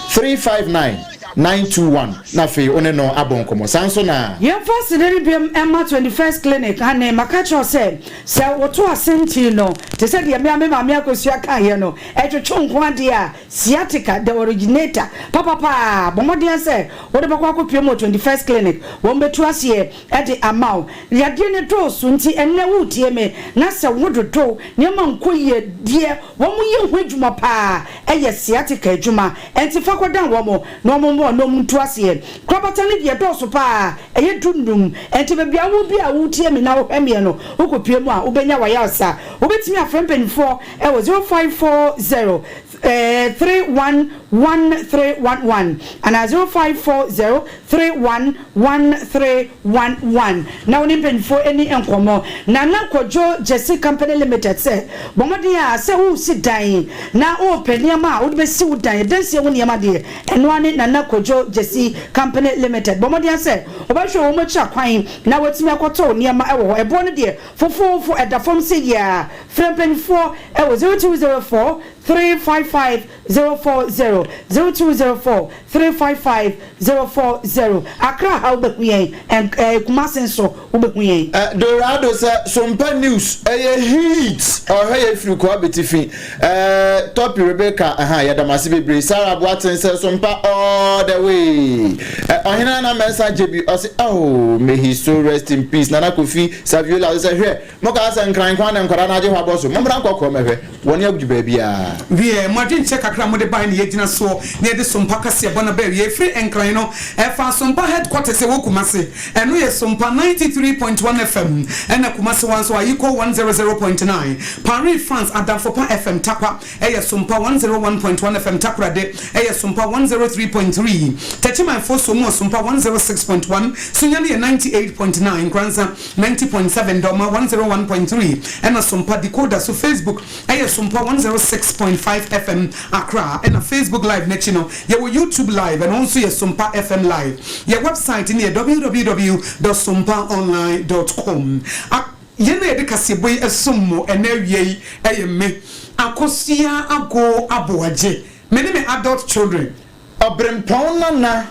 359 921 na afei wo ne no abɔ nkɔmmɔ. Saa nso na. Yɛmfa aseda no biom mma 21st Clinic. Aane, maka akyerɛ wo sɛ, sɛ woto asenten no, te sɛ deɛ me ara me maame Akosua kaeɛ no, ɛtwetwe nko ara deɛ a, sciatica, the originator, papapaa, bɔ mmɔden ara sɛ wode bɛkɔ akɔpue mu wɔ 21st Clinic. Wɔbɛtu aseɛ de ama wo. Yadeɛ no dɔɔso nti, ɛnnɛ woretie me, na sɛ wo dodow, nneɛma nkɔ yie deɛ, Wɔyɛ ho adwuma paa, ɛyɛ sciatica adwuma, ɛnti fa kɔdan wɔn na wɔn mmoa wo na wɔn ntu aseɛ. Korabata no deɛ ɛdɔɔso paa, ɛyɛ dunnum, ɛnti baabi a wowɔ biara a woretie me na wohwɛ meɛ no, wokɔpue mu a wobɛnya w'ayaresa. Wobɛtumi afrɛ mpaninfoɔ wɔ 0540 31 1311 anaa 0540 31 13 11 na wo ne mpanyimfoɔ ani nkɔmmɔ. Nana Kwadwo Gyasi Company Limited sɛ, Bɔ mmɔden a sɛ woresi dan na worepɛ nneɛma a wode bɛsi wo dan, adansie ho nneɛma deɛ, ɛno ara ne Nana Kwadwo Gyasi Company Limited. Bɔ mmɔden ara sɛ wobɛhwɛ wɔn akyiri akwan na woatumi akɔtɔ wo nneɛma wɔ hɔ. Ɛboɔ no deɛ, fofoofo, ɛda fam sɛ yiaa. Frɛ mpanyimfoɔ wɔ 0204 355 040 0204 355 040 Accra ha wobɛhu yɛn ɛn eh, Kumasi nso wobɛhu yɛn. Eh, Dorado sɛ Sompa news ɛyɛ heat ɔhwɛ yɛ firi kɔ abetifi eh, Topi Rebecca ɛha yɛda mo ase bebree Sarah Boateng sɛ Sompa all the way eh, Ɔhene Nana Mensah Gyebi ɔse oh may his soul rest in peace Nana Kofi Saviola ɔse sɛ hwɛ Mo kaa sɛ nkran nko ara na nkwadaa no agye hɔ abɔ so. Mommra nkɔkorɔ mmɛhwɛ. Wɔn agye baabiara. Wiɛ, mo adwenkyerɛ kakra a mode bae na yɛagyina soɔ na yɛde Sompa kaseɛbɔ no aba awiei. Ɛfiri Nkran no, ɛfaa Sompa Headquarters ɛwɔ Kumasi. Ɛno yɛ Sompa 93.1 FM. Ɛna Kumasi hɔ ara nso, Ayiko 100.9. Paris, France, Adamfopa FM, Tarkwa, ɛyɛ Sompa 101.1 FM. Takoradi, ɛyɛ Sompa 103.3. Techiman Fosuo mu wɔ Sompa 106.1. Sunyani yɛ 98.9. Nkoranza, 90.7 Dɔma 101.3 ɛna Sompa Decoder so Facebook ɛyɛ Sompa 106.5 FM Accra ɛna Facebook Live n'akyi no yɛwɔ YouTube Live ɛno nso yɛ Sompa FM Live yɛ website no yɛ www dot sompaonline dot com A Yɛn a yɛde kaseɛbɔ yi ɛsom mo ɛnɛ awia yi ɛyɛ me Akosua Agoo Aboagye me ne me adult children. Ɔberempɔn Nana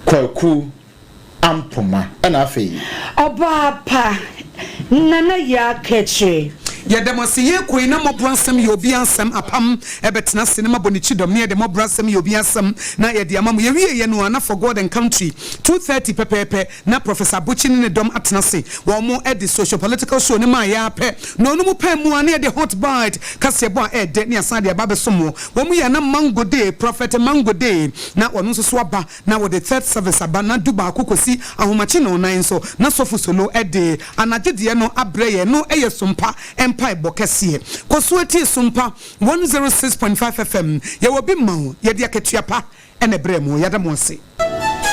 Kwaku Ampoma ɛna afei. Ɔbaa pa, Nana Yaa Kɛkyire. Yɛda mo ase yɛkɔ yi na mmɔborɔ asɛm yɛ obi asɛm apam ɛbɛtena ase na mabɔ ne kyidɔm na yɛde mmɔborɔ asɛm yɛ obi asɛm na yɛde ama mo yɛwie yɛ no a na for God and country 2:30 pɛpɛɛpɛ na Professor Abokyi ne ne dɔm atena ase wɔn de socio political show no maa yɛ ara pɛ na ɔno mu pɛ mu a na yɛde hot bite kaseɛbɔ a ɛɛdɛ ne asan de aba abɛsom mo wɔn yɛ na Mango Day Prophet Mango Day na ɔno nso so aba Na wɔde third service aba na dubaako kɔsi ahomakye nnɔnnan nso na sɔfo solo de anadwo deɛ no abrɛ yɛn no yɛ sompa mpaebɔ kɛseɛ. Kɔ so tie sompa 106.5 FM yɛwɔ bi ma wo yɛde akatua pa na ɛbrɛ mo yɛda mo ase.